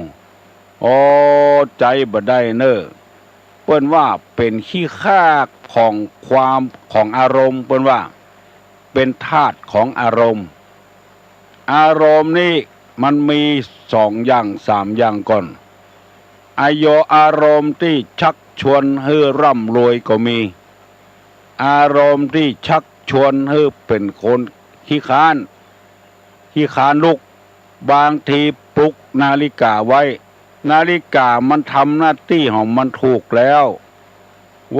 โอ้ ใจ๊บ่ได้เน่อ เปิ้นว่าเป๋นขี้ข้าของความ ของอารมณ์ เปิ้นว่า เป๋นธาตุของอารมณ์ อารมณ์นี่มันมีสองอย่างสามอย่างก่อน อโย อารมณ์ตี้ชักชวนหื้อร่ำรวยก็มี อารมณ์ตี้ชักชวนหื้อเป๋นคนขี้คร้าน ขี้คร้านลุก บางทีปลุกนาฬิกาไว้ นาฬิกามันทำหน้าตี้ของมันถูกแล้ว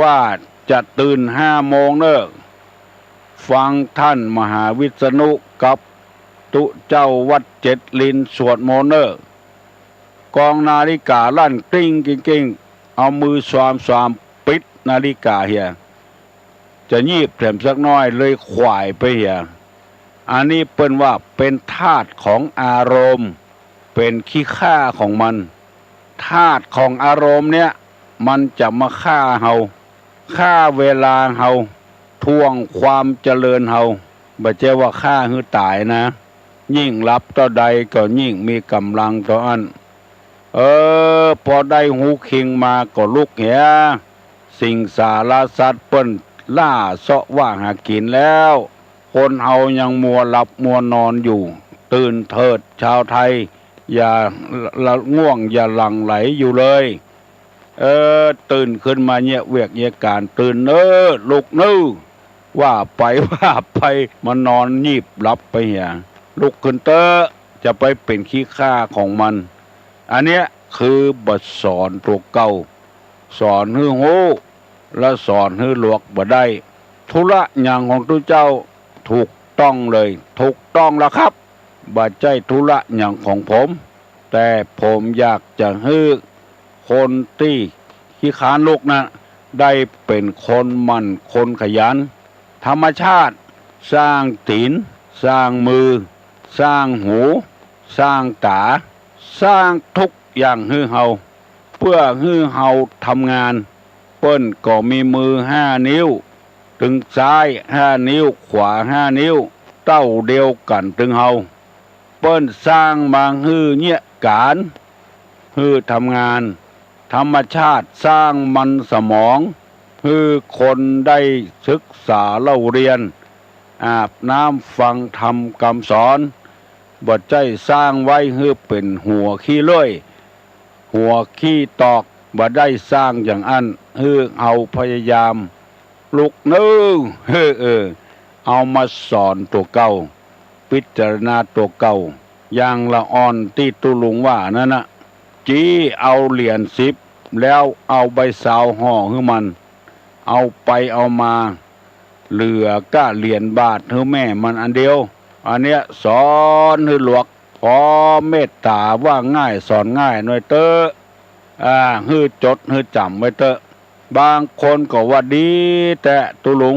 ว่าจะตื่นห้าโมงเน่อ ฟังต้านมหาวิษณุกับตุ๊เจ้าวัดเจ็ดลินสวดมนต์เน่อ กองนาฬิกาลั่นกริ้งกริ้งกริ้ง เอามือสวามสวามปิดนาฬิกาเหีย จะยีบแถมสักน้อยเลยขวายไปเหีย อันนี้เปิ้นว่าเป๋นธาตุของอารมณ์ เป๋นขี้ข้าของมัน ธาตุของอารมณ์เนี่ย มันจะมาฆ่าเฮา ฆ่าเวลาเฮา ถ่วงความเจริญเฮา บ่ใจ้ว่าฆ่าหื้อต๋ายนะ ยิ่งหลับเต้าใดก็ยิ่งมีก๋ำลังเต้าอั้น เออ ปอได้ฮูคิงมาก็ลุกเหีย สิงสารสัตว์เปิ้นล่าเซาะว่าหากิ๋นแล้ว คนเฮายังมัวหลับมัวนอนอยู่ ตื่นเถิดชาวไทย อย่าละง่วงอย่าหลั่งไหลอยู่เลย เออ ตื่นขึ้นมาเยียะเวียกเยียะก๋าน ตื่นเน้อ ลุกเน้อ ว่าไปว่าไป มานอนยีบหลับไปเหีย ลุกขึ้นเต๊อะ จะไปเป๋นขี้ข้าของมัน อันเนี้ยคือบ่สอนตั๋วเก่า สอนหื้อฮู้ และสอนหื้อหลวกบ่ได้ ธุระหยังของตุ๊เจ้า ถูกต้องเลย ถูกต้องแล้วครับ บ่ใจ้ธุระหยังของผม แต่ผมอยากจะหื้อคนตี้ขี้ค้านลุกนะ ได้เป๋นคนหมั่นคนขยัน ธรรมชาติสร้างตี๋น สร้างมือ สร้างหู สร้างต๋า สร้างทุกอย่างหื้อเฮา เปื้อหื้อเฮาทำงาน เปิ้นก็มีมือห้านิ้ว ตึงซ้ายห้านิ้ว ขวาห้านิ้ว เต้าเดียวกั๋นตึงเฮา เปิ้นสร้างมาหื้อเยียะก๋าน หื้อทำงาน ธรรมชาติสร้างมันสมอง หื้อคนได้ศึกษาเล่าเรียน อาบน้ำฟังธรรมกำสอน บ่ใจ้สร้างไว้หื้อเป๋นหัวขี้เลื่อย หัวขี้ตอก บ่ได้สร้างอย่างอั้น หื้อเฮาพยายาม ลุกเน้อ เออ เออ เอามาสอนตั๋วเก่า พิจารณาตั๋วเก่า อย่างละอ่อนตี้ตุ๊ลุงว่านั้นนะ จี้เอาเหรียญสิบ แล้วเอาใบซาวห่อหื้อมัน เอาไปเอามา เหลือก้าเหรียญบาทหื้อแม่มันอันเดียว อันเนี้ยสอนหื้อหลวก ปอเมตต๋าว่าง่ายสอนง่ายหน่อยเต๊อะ อ่า หื้อจดหื้อจ๋ำไว้เต๊อะ บางคนก็ว่าดีแต๊ตุ๊ลุง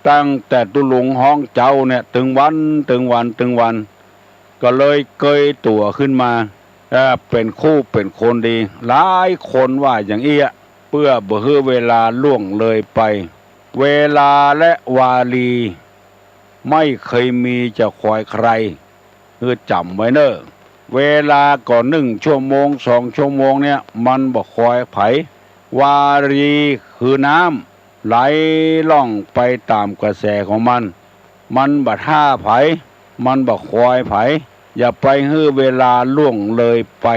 ตั้งแต่ตุ๊ลุงฮ้องเจ๊าเนี่ย ตึงวัน ตึงวัน ตึงวัน ก็เลยเกยตั๋วขึ้นมา เอ่อ เป๋นคู่เป๋นคนดี หลายคนว่าอย่างอี้อะ เปื้อบ่หื้อเวลาล่วงเลยไป เวลาและวารี ไม่เคยมีจะคอยใคร หื้อจ๋ำไว้เน้อ เวลาก็นึ่งชั่วโมงสองชั่วโมงเนี่ย มันบ่คอยใผ วารีคือน้ำ ไหลล่องไปต๋ามกระแสของมัน มันบ่ท่าใผ มันบ่คอยใผ อย่าไปหื้อเวลาล่วงเลยไป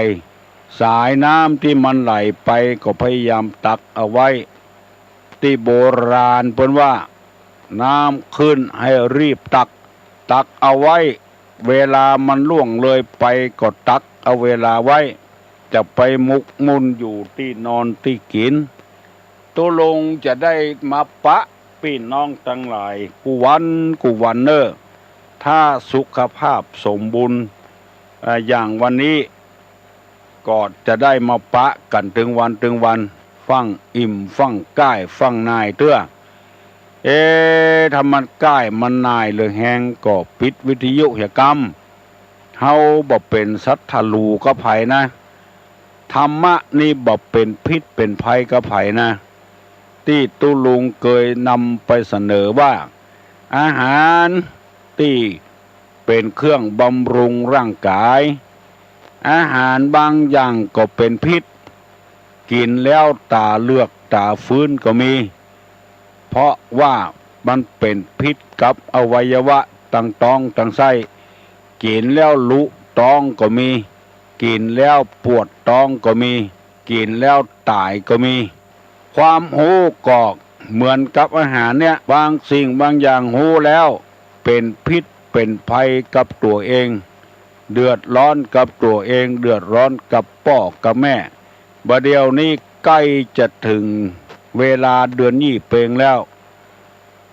สายน้ำตี้มันไหลไปก็พยายามตักเอาไว้ ตี้โบราณเปิ้นว่า น้ำขึ้นให้รีบตัก ตักเอาไว้ เวลามันล่วงเลยไปก็ตักเอาเวลาไว้ จะไปหมกมุ่นอยู่ตี้นอนตี้กิ๋น ตุ๊ลุงจะได้มาปะปี้น้องตังหลายกู้วันกู้วันเน้อ ถ้าสุขภาพสมบูรณ์ เอ่อ อย่างวันนี้ ก็จะได้มาปะกั๋นตึงวันตึงวัน ฟั่งอิ่มฟั่งก้ายฟั่งหน่ายเตื้อ เอ๊ะ ถ้ามันก้ายมันหน่ายเหลือแฮงก็ปิดวิทยุเหียกำ เฮาบ่เป๋นศัตรู๋กับใผนะ ธรรมะนี่บ่เป๋นพิษเป๋นภัยกับใผนะ ตี้ตุ๊ลุงเกยนำไปเสนอว่า อาหารตี้เป๋นเครื่องบำรุงร่างก๋าย อาหารบางอย่างก็เป๋นพิษ กิ๋นแล้วต๋าเหลือกต๋าฟื้นก็มี เพราะว่ามันเป๋นพิษกับอวัยวะตังต๊องตังไส้ กิ๋นแล้วลุต๊องก็มี กิ๋นแล้วปวดต๊องก็มี กิ๋นแล้วต๋ายก็มี ความฮู้ก็เหมือนกับอาหารเนี่ย บางสิ่งบางอย่างฮู้แล้ว เป๋นพิษเป๋นภัยกับตั๋วเอง เดือดร้อนกับตั๋วเอง เดือดร้อนกับป้อกับแม่ บ่าเดี่ยวนี้ใก้จะเถิงเวลาเดือนยี่เปงแล้ว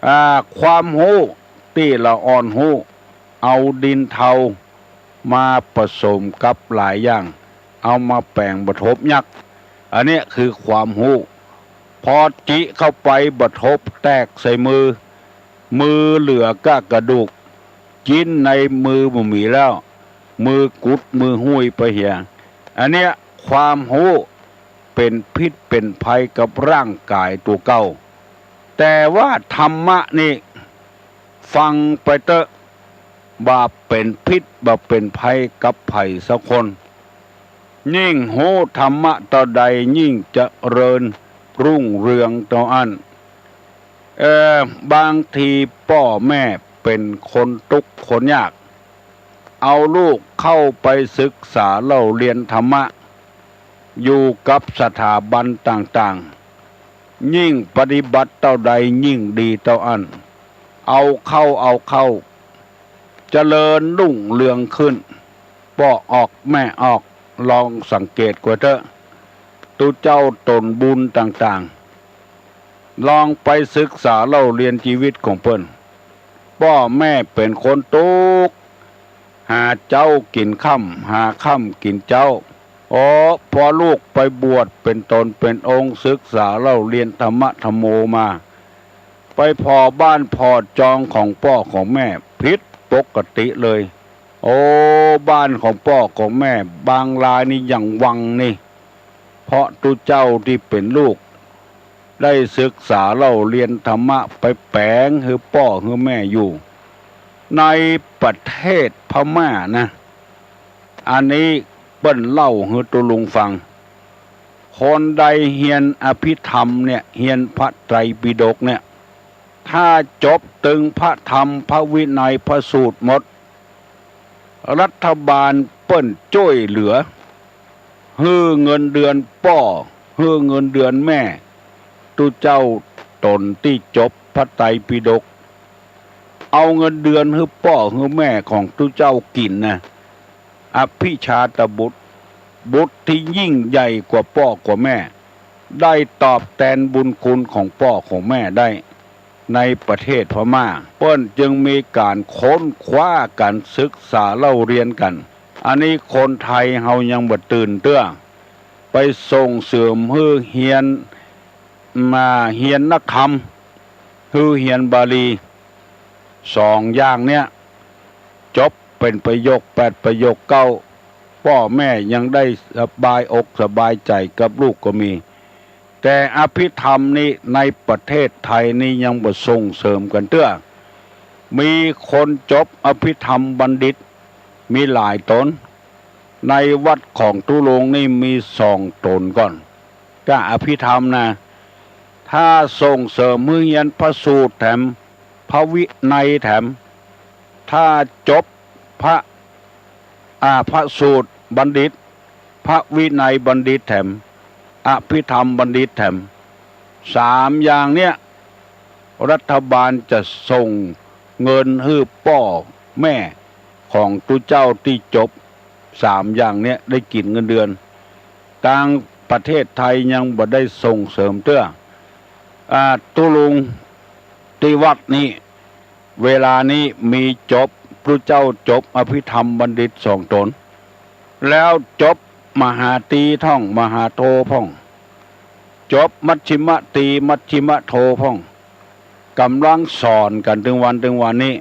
อ่า ความฮู้ตี้ละอ่อนฮู้ เอาดินเทามาผสมกับหลายอย่าง เอามาแป๋งบ่าทบยัก อันเนี้ยคือความฮู้ พอจิเข้าไปบ่าทบแตกใส่มือ มือเหลือก้ากระดูก จิ๊นในมือบ่มีแล้ว มือกุดมือห้วยไปเหีย อันเนี้ยความฮู้เป๋นพิษเป๋นภัยกับร่างก๋ายตั๋วเก่า แต่ว่าธรรมะนี่ฟังไปเต๊อะ บ่าเป๋นพิษบ่าเป๋นภัยกับใผสักคน ยิ่งฮู้ธรรมะเต้าใดยิ่งเจริญรุ่งเรืองเต้าอั้น เอ่อ บางทีป้อแม่เป๋นคนตุ๊กข์คนยาก เอาลูกเข้าไปศึกษาเล่าเรียนธรรมะ อยู่กับสถาบันต่างๆ ยิ่งปฏิบัติเต้าใดยิ่งดีเต้าอั้น เอาเข้า เอาเข้า เจริญรุ่งเรืองขึ้น ป้อออกแม่ออก ลองสังเกตกว่าเต๊อะ ตุ๊เจ้าต๋นบุญต่างๆ ลองไปศึกษาเล่าเรียนจีวิตของเปิ้น ป้อแม่เป๋นคนตุ๊กข์ หาเจ๊ากิ๋นค่ำ หาค่ำกิ๋นเจ๊า โอ้ พอลูกไปบวชเป๋นต๋นเป๋นองค์ ศึกษาเล่าเรียนธรรมะธัมโมมา ไปผ่อบ้านผ่อจองของป้อของแม่ผิดปกติเลย โอ้ บ้านของป้อของแม่บางรายนี่อย่างวังนี่ เพราะตุ๊เจ้าตี้เป๋นลูก ได้ศึกษาเล่าเรียนธรรมะไปแป๋งหื้อป้อหื้อแม่อยู่ ในประเทศพม่านะ อันนี้เปิ้นเล่าหื้อตุ๊ลุงฟัง คนใดเฮียนอภิธรรมเนี่ย เฮียนพระไตรปิฎกเนี่ย ถ้าจบตึงพระธรรมพระวินัยพระสูตรหมด รัฐบาลเปิ้นจ้วยเหลือ หื้อเงินเดือนป้อ หื้อเงินเดือนแม่ ตุ๊เจ้าต๋นตี้จบพระไตรปิฎก เอาเงินเดือนหื้อป้อหื้อแม่ของตุ๊เจ้ากิ๋นนะ อภิชาตบุตร บุตรที่ยิ่งใหญ่กว่าป้อกว่าแม่ ได้ตอบแตนบุญคุณของป้อของแม่ได้ ในประเทศพม่า เปิ้นจึงมีก๋านค้นคว้ากั๋น ศึกษาเล่าเรียนกั๋น อันนี้คนไทยเฮายังบ่ตื่นเตื้อ ไปส่งเสริมหื้อเฮียน มาเฮียนนักธรรม หื้อเฮียนบาลี สองอย่างเนี้ย จบเป๋นประโยคแปดประโยคเก้า ป้อแม่ยังได้สบายอกสบายใจ๋กับลูกก็มี แต่อภิธรรมนี่ในประเทศไทยนี่ยังบ่ส่งเสริมกั๋นเตื้อ มีคนจบอภิธรรมบัณฑิต มีหลายต๋น ในวัดของตุ๊ลุงนี่มีสองต๋นก่อน ก้าอภิธรรมนะ ถ้าส่งเสริมหื้อเฮียนพระสูตรแถม พระวินัยแถม ถ้าจบพระ อ่า พระสูตรบัณฑิต พระวินัยบัณฑิตแถม อภิธรรมบัณฑิตแถม สามอย่างเนี้ย รัฐบาลจะส่งเงินหื้อป้อแม่ของตุ๊เจ้าตี้จบสามอย่างเนี้ยได้กิ๋นเงินเดือน ตางประเทศไทยยังบ่ได้ส่งเสริมเตื้อ อ่า ตุ๊ลุงตี้วัดนี้ เวลานี้มีจบ ตุ๊เจ้าจบอภิธรรมบัณฑิตสองต๋น แล้วจบมหาตรีท่อง มหาโทพ่อง จบมัชฌิมตรี มัชฌิมโทพ่อง ก่ำลังสอนกั๋นเถิงวัน เถิงวันนี้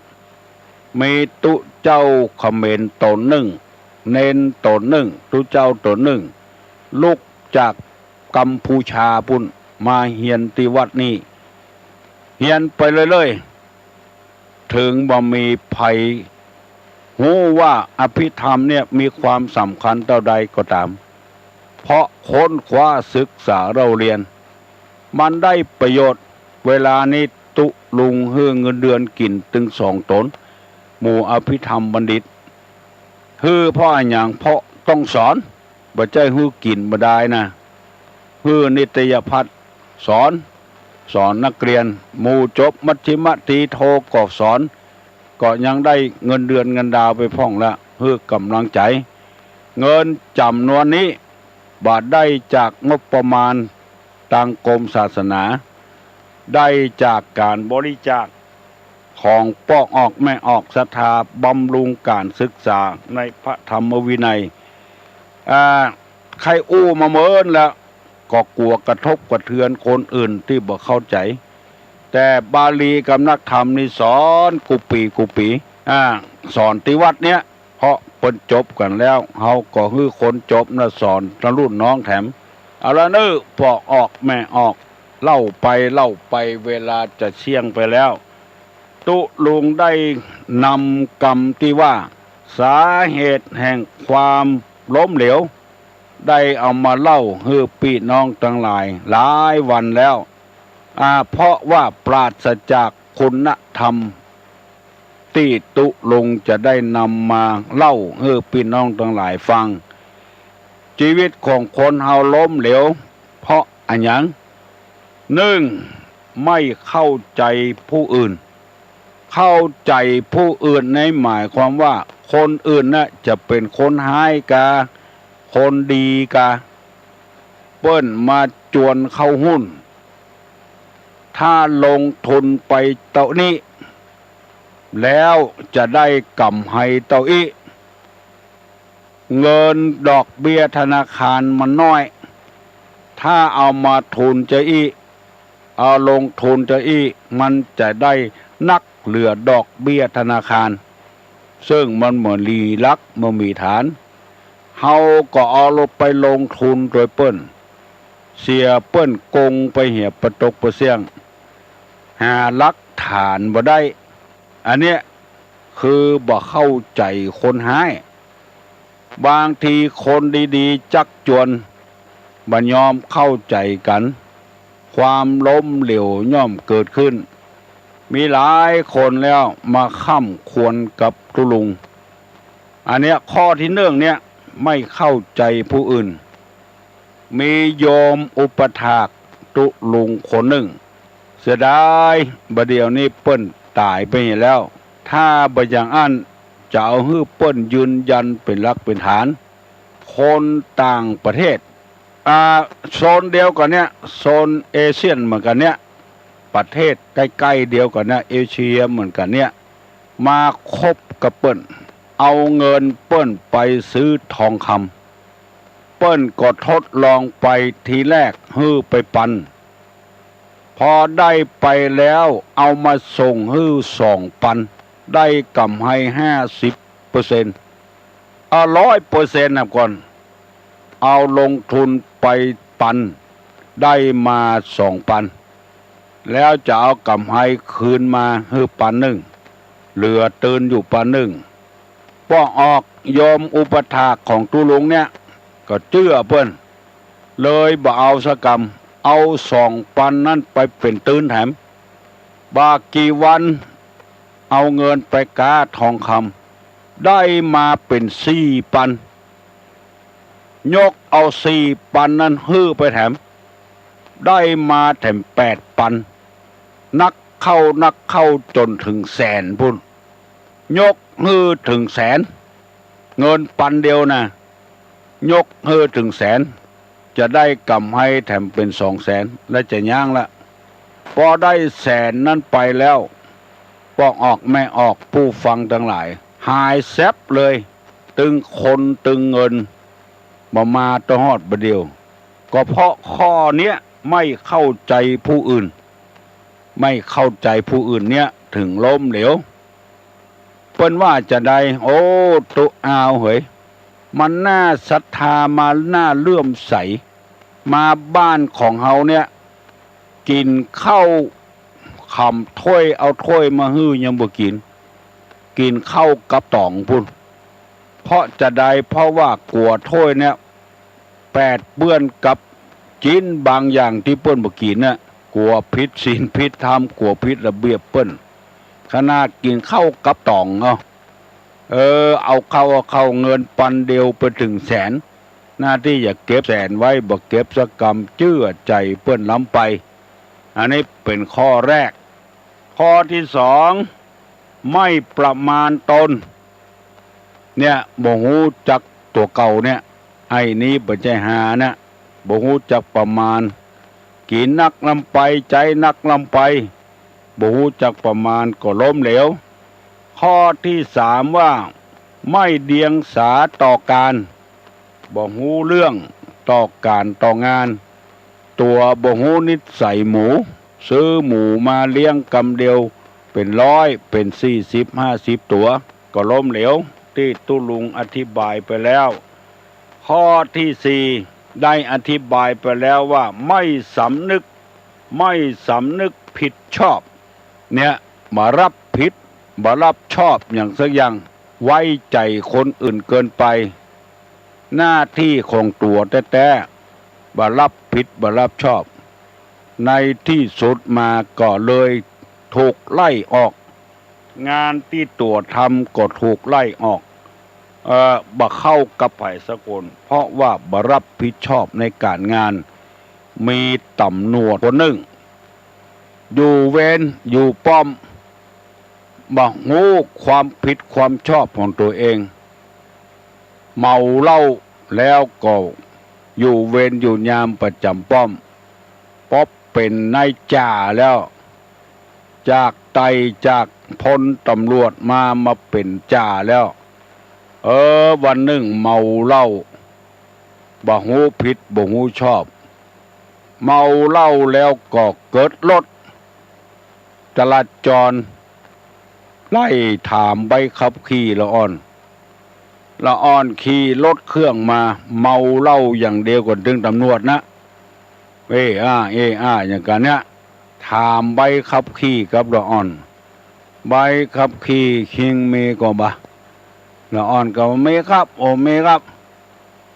มีตุ๊เจ้าเขมรต๋นนึ่ง เณรต๋นนึ่ง ตุ๊เจ้าต๋นนึ่ง ลุกจากกัมพูชาปู๊น มาเฮียนตี้วัดนี้ เฮียนไปเรื่อยๆ เถิงบ่มีใผฮู้ว่าอภิธรรมเนี่ยมีความสำคัญเต้าใดก็ต๋าม เพราะค้นคว้าศึกษาเล่าเรียน มันได้ประโยชน์ เวลานี้ตุ๊ลุงหื้อเงินเดือนกิ๋นเถิงสองต๋น หมู่อภิธรรมบัณฑิต หื้อเพราะอะหยัง เพราะต้องสอน บ่ใจ้หื้อกิ๋นบ่ดายนะ หื้อนิตยพัฒน์สอน สอนนักเรียน หมู่จบมัชฌิมตรีโทก็สอน ก็ยังได้เงินเดือนเงินดาวไปพ่องละ หื้อก่ำลังใจ๋ เงินจ๋ำนวนนี้บ่ได้จากงบประมาณตางกรมศาสนา ได้จากก๋านบริจาคของป้อออกแม่ออกศรัทธาบำรุงก๋านศึกษาในพระธรรมวินัย อ่า ใค่อู้มาเมินแล้ว ก็กั๋วกระทบกระเทือนคนอื่นตี้บ่เข้าใจ๋ แต่บาลีกับนักธรรมนี่สอนกู้ปี๋กู้ปี๋ อ่า สอนตี้วัดเนี้ย เพราะเปิ้นจบกั๋นแล้ว เฮาก็หื้อคนจบน่ะสอนตะรุ่นน้องแถม เอาละเน่อ ป้อออกแม่ออก เล่าไปเล่าไป เวลาจะเที่ยงไปแล้ว ตุ๊ลุงได้นำกำตี้ว่า สาเหตุแห่งความล้มเหลว ได้เอามาเล่าหื้อปี้น้องตังหลายหลายวันแล้ว อ่า เพราะว่าปราศจากคุณธรรม ตี้ตุ๊ลุงจะได้นำมาเล่าหื้อปี้น้องตังหลายฟัง จีวิตของคนเฮาล้มเหลว เพราะอะหยัง นึ่ง ไม่เข้าใจ๋ผู้อื่น เข้าใจ๋ผู้อื่นในหมายความว่า คนอื่นน่ะจะเป๋นคนฮ้ายกา คนดีกา เปิ้นมาจวนเข้าหุ้น ถ้าลงทุนไปเต้านี้ แล้วจะได้ก๋ำไรเต้าอี้ เงินดอกเบี้ยธนาคารมันน้อย ถ้าเอามาทุนจาอี้ เอาลงทุนจาอี้ มันจะได้นักเหลือดอกเบี้ยธนาคาร ซึ่งมันบ่มีหลัก บ่มีฐาน เฮาก็เอาไปลงทุนโตยเปิ้น เสียเปิ้นโกงไปเหียปะตกปะเสี้ยง หาหลักฐานบ่ได้ อันเนี้ยคือบ่เข้าใจ๋คนฮ้าย บางทีคนดีๆ จักจวน บ่ยอมเข้าใจ๋กั๋น ความล้มเหลวย่อมเกิดขึ้น มีหลายคนแล้วมาค่ำควรกับตุ๊ลุง อันเนี้ยข้อตี้นึ่งเนี้ย ไม่เข้าใจ๋ผู้อื่น มีโยมอุปัฏฐากตุ๊ลุงคนนึ่ง เสียดาย บ่าเดี่ยวนี้เปิ้นต๋ายไปแล้ว ถ้าบ่อย่างอั้น จะเอาหื้อเปิ้นยืนยันเป๋นหลักเป๋นฐาน คนต่างประเทศ อ่า โซนเดียวกั๋นเนี้ย โซนเอเชียเหมือนกั๋นเนี้ย ประเทศใก้ๆ เดียวกั๋นเนี้ย เอเชียเหมือนกั๋นเนี้ย มาคบกับเปิ้น เอาเงินเปิ้นไปซื้อทองคำ เปิ้นก็ทดลองไปทีแรกหื้อไปปัน พอได้ไปแล้วเอามาส่งหื้อสองปัน ได้ก๋ำไรห้าสิบเปอร์เซ็นต์ เอาร้อยเปอร์เซ็นต์นะก่อน เอาลงทุนไปปัน ได้มาสองปัน แล้วจะเอาก๋ำไรคืนมาหื้อปันนึ่ง เหลือตื่นอยู่ปันนึ่ง ป้อออก โยมอุปัฏฐากของตุ๊ลุงเนี่ย ก็เจื้อเปิ้น เลยบ่เอาสักกำ เอาสองปันนั้นไปเป๋นตื่นแถม บ่กี่วัน เอาเงินไปก๊าทองคำ ได้มาเป๋นสี่ปัน ยกเอาสี่ปันนั้นหื้อไปแถม ได้มาแถมแปดปัน นักเข้านักเข้าจ๋นเถิงแสนปู้น ยกหื้อเถิงแสน เงินปันเดียวนะ ยกหื้อเถิงแสน จะได้ก๋ำไรแถมเป๋นสองแสน และจะยั้งละ ปอได้แสนนั้นไปแล้ว ป้อออกแม่ออก ผู้ฟังตังหลาย หายแซ็บเลย ตึงคนตึงเงิน บ่มาตะฮอดบ่าเดี่ยว ก็เพราะข้อเนี้ย ไม่เข้าใจ๋ผู้อื่น ไม่เข้าใจ๋ผู้อื่นเนี่ย เถิงล้มเหลว เปิ้นว่าจาใด โอ้ ตุ๊อ้าวเหย มันน่าศรัทธา มันน่าเลื่อมใส มาบ้านของเฮาเนี่ย กิ๋นข้าว ขำถ้วย เอาถ้วยมาหื้อยังบ่กิ๋น กิ๋นข้าวกับต๋องปู้น เพราะจาใด เพราะว่ากั๋วถ้วยเนี่ย แปดเปื้อนกับจิ๊นบางอย่างตี้เปิ้นบ่กิ๋นน่ะ กั๋วผิดศีลผิดธรรม กั๋วผิดระเบียบเปิ้น ขนาดกิ๋นข้าวกับต๋องเนาะ เออ เอาข้าว เอาข้าว เงินปันเดียวไปเถิงแสน หน้าตี้จะเก็บแสนไว้ บ่เก็บสักกำ เจื้อใจ๋เปิ้นล้ำไป อันนี้เป๋นข้อแรก ข้อตี้สอง ไม่ประมาณตน เนี่ย บ่ฮู้จักตั๋วเก่าเนี่ย ไอ้นี้บ่ใจ้ฮานะ บ่ฮู้จักประมาณ กิ๋นนักล้ำไป ใจ๊นักล้ำไป บ่ฮู้จักประมาณก็ล้มเหลว ข้อตี้สามว่า ไม่เดียงสาต่อก๋าน บ่ฮู้เรื่องต่อก๋านต่องาน ตั๋วบ่ฮู้นิสัยหมู ซื้อหมูมาเลี้ยงกำเดียว เป็นร้อย เป็นสี่สิบ ห้าสิบตั๋ว ก็ล้มเหลว ตี้ตุ๊ลุงอธิบายไปแล้ว ข้อตี้สี่ ได้อธิบายไปแล้วว่าไม่สำนึก ไม่สำนึกผิดชอบ เนี่ย บ่ฮับผิด บ่ฮับชอบหยังสักอย่าง ไว้ใจ๋คนอื่นเกินไป หน้าตี้ของตั๋วแต๊ๆ บ่ฮับผิด บ่ฮับชอบ ในตี้สุดมาก็เลยถูกไล่ออก งานตี้ตั๋วทำก็ถูกไล่ออก เอ่อ บ่เข้ากับใผสักคน เพราะว่าบ่ฮับผิดชอบในก๋านงาน มีต๋ำรวจคนนึ่ง อยู่เวรอยู่ป้อม บ่ฮู้ความผิดความชอบของตั๋วเอง เมาเหล้าแล้วก็อยู่เวรอยู่ยามประจ๋ำป้อม ปบเป๋นนายจ่าแล้ว จากไต่จากพลต๋ำรวจมา มาเป๋นจ่าแล้ว เออ วันนึ่งเมาเหล้า บ่ฮู้ผิดบ่ฮู้ชอบ เมาเหล้าแล้วก็เกิดรถ จราจรไล่ถามใบขับขี่ละอ่อน ละอ่อนขี่รถเครื่องมา เมาเหล้าอย่างเดียวก่อน ตึงต๋ำรวจนะ เอ้ออ้า เอ้ออ้า อย่างกั๋นเนี่ย ถามใบขับขี่กับละอ่อน ใบขับขี่คิงมีก่อบ่า ละอ่อนก็ว่ามีครับ โอ้ มีครับ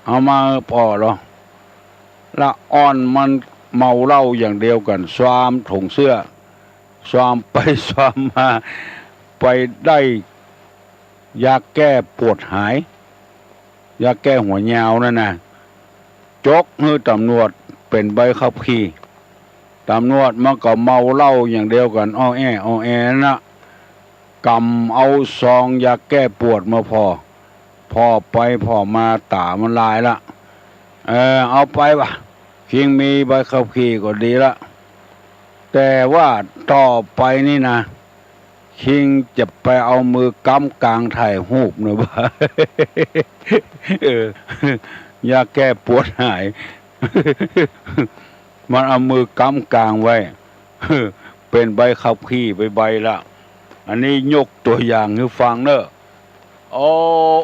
เอามาผ่อลอ ละอ่อนมันเมาเหล้าอย่างเดียวกั๋น ซามถุงเสื้อ ซามไปซามมา ไปได้ยาแก้ปวดหาย ยาแก้หัวยาวนั่นนะ จกหื้อต๋ำรวจเป๋นใบขับขี่ ต๋ำรวจมันก็เมาเหล้าอย่างเดียวกั๋น อ้อแอ้ อ้อแอ้นั่นนะ ก๋ำเอาซองยาแก้ปวดมาผ่อ ผ่อไปผ่อมาต๋ามันลายละ เออ เอาไปบ่า คิงมีใบขับขี่ก็ดีละ แต่ว่าต่อไปนี่นะ คิงจะไปเอามือก๊ำกางถ่ายรูปนะบ่า เออ ยาแก้ปวดหาย มันเอามือก๊ำกางไว้ เป๋นใบขับขี่ไปใบละ อันนี้ยกตั๋วอย่างหื้อฟังเน่อ โอ้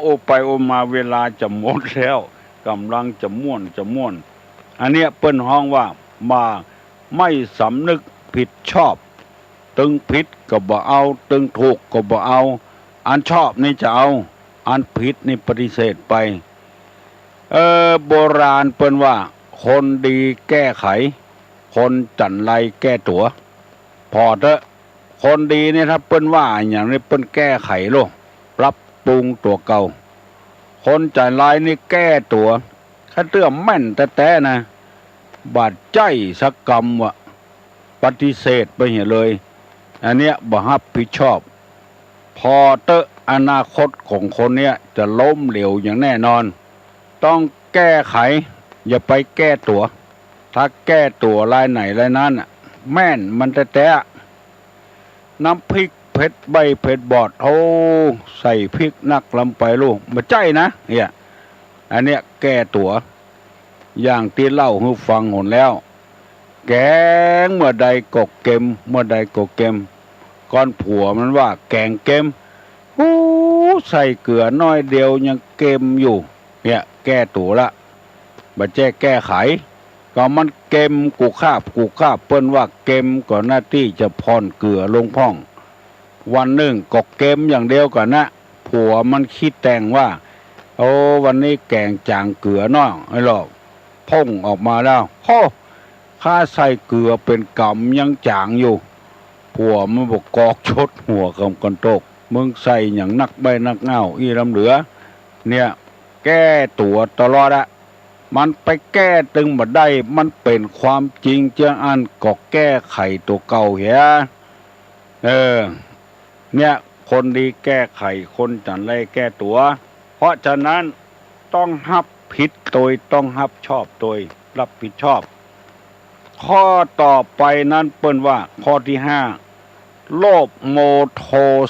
โอ้ไปโอ้มาเวลาจะหมดแล้ว ก่ำลังจะม่วนจะม่วน อันเนี้ยเปิ้นฮ้องว่า บ่า ไม่สำนึกผิดชอบ ตึงผิดก็บ่เอา ตึงถูกก็บ่เอา อันชอบนี่จะเอา อันผิดนี่ปฏิเสธไป เออ โบราณเปิ้นว่า คนดีแก้ไข คนจั๋นไรแก้ตั๋ว ผ่อเต๊อะ คนดีนี่ถ้าเปิ้นว่าอะหยังนี่เปิ้นแก้ไขโลด ปรับปรุงตั๋วเก่า คนจั๋นไรนี่แก้ตั๋ว ข้าเตื้อแม่นแต๊ๆ นะ บ่ใจ้สักกำวะ ปฏิเสธไปเหียเลย อันเนี้ยบ่ฮับผิดชอบ ผ่อเต๊อะ อนาคตของคนเนี้ยจะล้มเหลวอย่างแน่นอน ต้องแก้ไข อย่าไปแก้ตั๋ว ถ้าแก้ตั๋วรายไหนรายนั้นน่ะ แม่นมันแต๊ๆ น้ำพริกเผ็ดใบ้เผ็ดบอด โอ้ ใส่พริกนักล้ำไปลูก บ่ใจ้นะ เนี่ย อันเนี้ยแก้ตั๋ว อย่างตี้เล่าหื้อฟังหนแล้ว แก๋งเมื่อใดก็เก็ม เมื่อใดก็เก็ม ก่อนผัวมันว่าแก๋งเก็ม โอ้ ใส่เกลือน้อยเดียวยังเก็มอยู่ เนี่ย แก้ตั๋วละ บ่ใจ้แก้ไข ก็มันเก็มกู้คาบกู้คาบ เปิ้นว่าเก็มก็หน้าตี้จะผ่อนเกลือลงพ่อง วันนึ่งก็เก็มอย่างเดียวกั๋นนะ ผัวมันขี้แต่งว่า โอ้ วันนี้แก๋งจ๋างเกลือน้อย ไอ้หลอก พ่งออกมาแล้ว โฮ้ ข้าใส่เกลือเป๋นก๋ำยังจ๋างอยู่ ผัวมันบ่ากอกชดหัวกำกั๋นตก มึงใส่หยังนักใบ้นักง่าวอี้ล้ำเหลือ เนี่ย แก้ตั๋วตลอดอะ มันไปแก้ตึงบ่ได้ มันเป๋นความจริงเจื้ออั้นก็แก้ไขตั๋วเก่าเหีย เออ เนี่ย คนดีแก้ไข คนจั๋นไรแก้ตั๋ว เพราะฉะนั้นต้องฮับผิดโตย ต้องฮับชอบโตย รับผิดชอบ ข้อต่อไปนั้นเปิ้นว่าข้อตี้ห้า โลภโมโท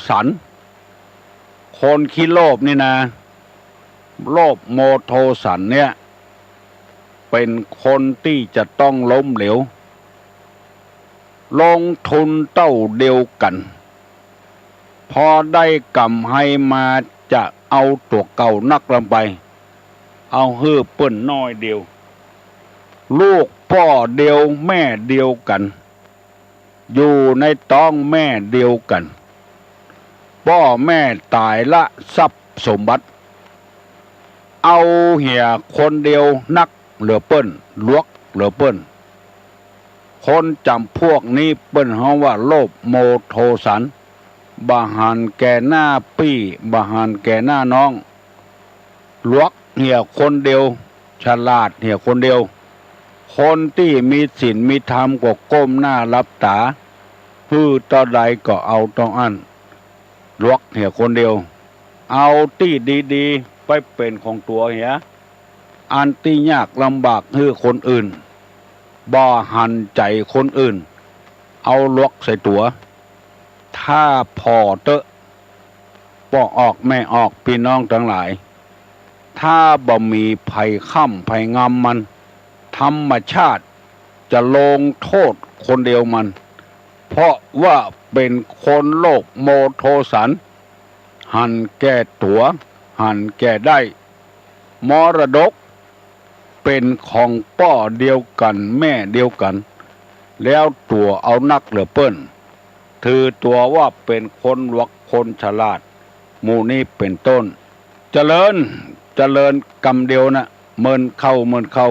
สัน คนขี้โลภนี่นะ โลภโมโทสันเนี่ย เป๋นคนตี้จะต้องล้มเหลว ลงทุนเต้าเดียวกั๋น พอได้ก๋ำไฮมาจะเอาตั๋วเก่านักลำไป เอาหื้อเปิ้นน้อยเดียว ลูกป้อเดียวแม่เดียวกั๋น อยู่ในต๊องแม่เดียวกั๋น ป้อแม่ต๋ายละทรัพย์สมบัติ เอาเหียคนเดียวนักเหลือเปิ้น หลวกเหลือเปิ้น คนจ๋ำพวกนี้เปิ้นฮ้องว่าโลภโมโทสัน บ่หันแก่หน้าปี้ บ่หันแก่หน้าน้อง หลวกเหียคนเดียว ฉลาดเหียคนเดียว คนตี้มีศีลมีธรรมก็ก้มหน้าหลับต๋า หื้อเต้าใดก็เอาเต้าอั้น หลวกเหียคนเดียว เอาตี้ดีๆ ไปเป๋นของตั๋วเหีย อันตี้ยากลำบากหื้อคนอื่น บ่หันใจ๋คนอื่น เอาหลวกใส่ตั๋ว ถ้าผ่อเต๊อะ ป้อออกแม่ออกปี้น้องตังหลาย ถ้าบ่มีใผค้ำใผงำมัน ธรรมชาติจะลงโต้ษคนเดียวมัน เพราะว่าเป๋นคนโลภโมโทสัน หันแก่ตั๋ว หันแก่ได้ มรดกเป๋นของป้อเดียวกั๋นแม่เดียวกั๋น แล้วตั๋วเอานักเหลือเปิ้น ถือตั๋วว่าเป๋นคนหลวกคนฉลาด หมู่นี้เป๋นต้น เจริญ เจริญกำเดียวนะ เมินเข้า เมินเข้า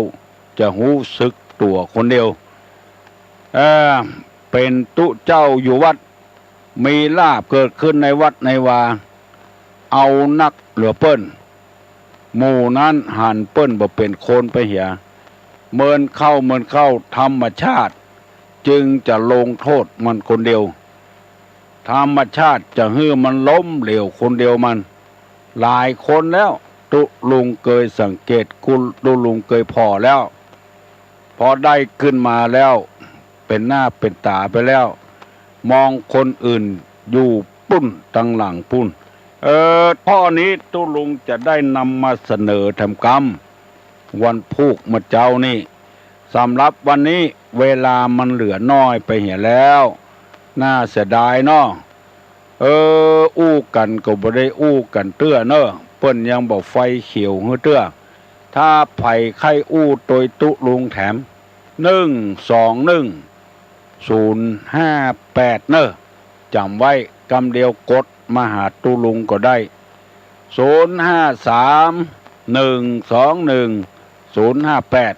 จะฮู้สึกตั๋วคนเดียว เอ่อ เป๋นตุ๊เจ้าอยู่วัด มีลาภเกิดขึ้นในวัดในวา เอานักเหลือเปิ้น หมู่นั้นหันเปิ้นบ่เป๋นคนไปเหีย เมินเข้า เมินเข้า ธรรมชาติจึงจะลงโต้ษมันคนเดียว ธรรมชาติจะหื้อมันล้มเหลวคนเดียวมัน หลายคนแล้ว ตุ๊ลุงเกยสังเกต ตุ๊ลุงเกยผ่อแล้ว พอได้ขึ้นมาแล้ว เป๋นหน้าเป๋นต๋าไปแล้ว มองคนอื่นอยู่ปุ้นตังหลังปุ้น เออ ข้อนี้ตุ๊ลุงจะได้นำมาเสนอแถมกำ วันพูกเมื่อเจ๊านี้ สำหรับวันนี้เวลามันเหลือน้อยไปเหียแล้ว น่าเสียดายเนาะ เออ อู้กั๋นก็บ่ได้อู้กั๋นเตื้อเน่อ เปิ้นยังบ่ไฟเขียวหื้อเตื้อ ถ้าใผใค่อู้ตวยตุ๊ลุงแถม หนึ่งสองหนึ่ง ศูนย์ห้าแปด เน่อ จ๋ำไว้กำเดียว กดมาหาตุ๊ลุงก็ได้ ศูนย์ห้าสาม หนึ่งสองหนึ่ง ศูนย์ห้าแปด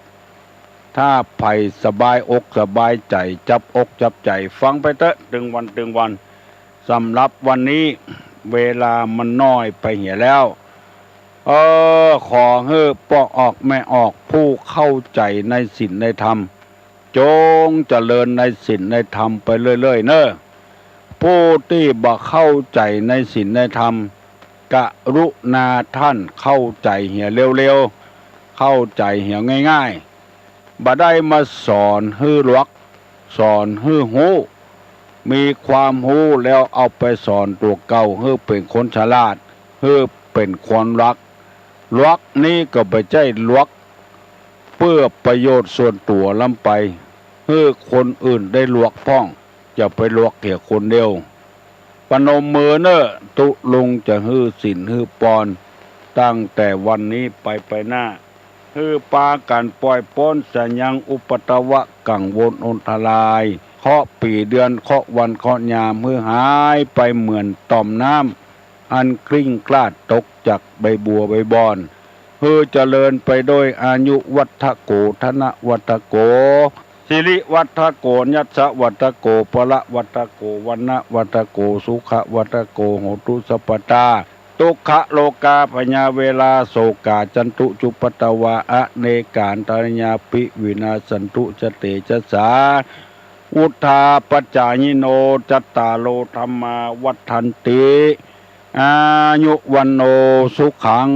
ถ้าใผสบายอกสบายใจ๋ จับอกจับใจ๋ ฟังไปเต๊อะ ตึงวันตึงวัน สำหรับวันนี้เวลามันน้อยไปเหียแล้ว เออ ขอหื้อป้อออกแม่ออก ผู้เข้าใจ๋ในศีลในธรรม จงเจริญในศีลในธรรมไปเรื่อยๆ เน่อ ผู้ตี้บ่เข้าใจ๋ในศีลในธรรม กรุณาต้านเข้าใจ๋เหียเร็วๆ เข้าใจ๋เหียง่ายๆ บ่ได้มาสอนหื้อหลวก สอนหื้อฮู้ มีความฮู้แล้วเอาไปสอนตั๋วเก่า หื้อเป๋นคนฉลาด หื้อเป๋นคนหลวก หลวกนี้ก็บ่ใจ้หลวกเปื้อประโยชน์ส่วนตั๋วล้ำไป หื้อคนอื่นได้หลวกพ่อง จะไปหลวกเหียคนเดียว ประนมมือเน่อ ตุ๊ลุงจะหื้อศีลหื้อปอน ตั้งแต่วันนี้ไปไปหน้า หื้อปากั๋นปล่อยป๊นเสียยังอุปัทวะกังวลอันตราย เคราะห์ปี๋เดือนเคราะห์วันเคราะห์ยาม หื้อหายไปเหมือนต่อมน้ำ อันกลิ้งกลาดตกจากใบบัวใบบอน หื้อเจริญไปโดยอายุวัฒโก ธนวัฒโก สิริวัฒโก ยัสสวัฒโก พละวัฒโก วรรณวัฒโก สุขวัฒโก โหตุสัพพตา ทุกขโรคาพยาเวรา โศกาจันตุจุปัตตวา อเนกาอันตรายาปิวินาสสันตุ สะเตจะสา วุฑฒาปจายิโน จัตตาโรธัมมา วัฑฒันติ อายุ วัณโณ สุขัง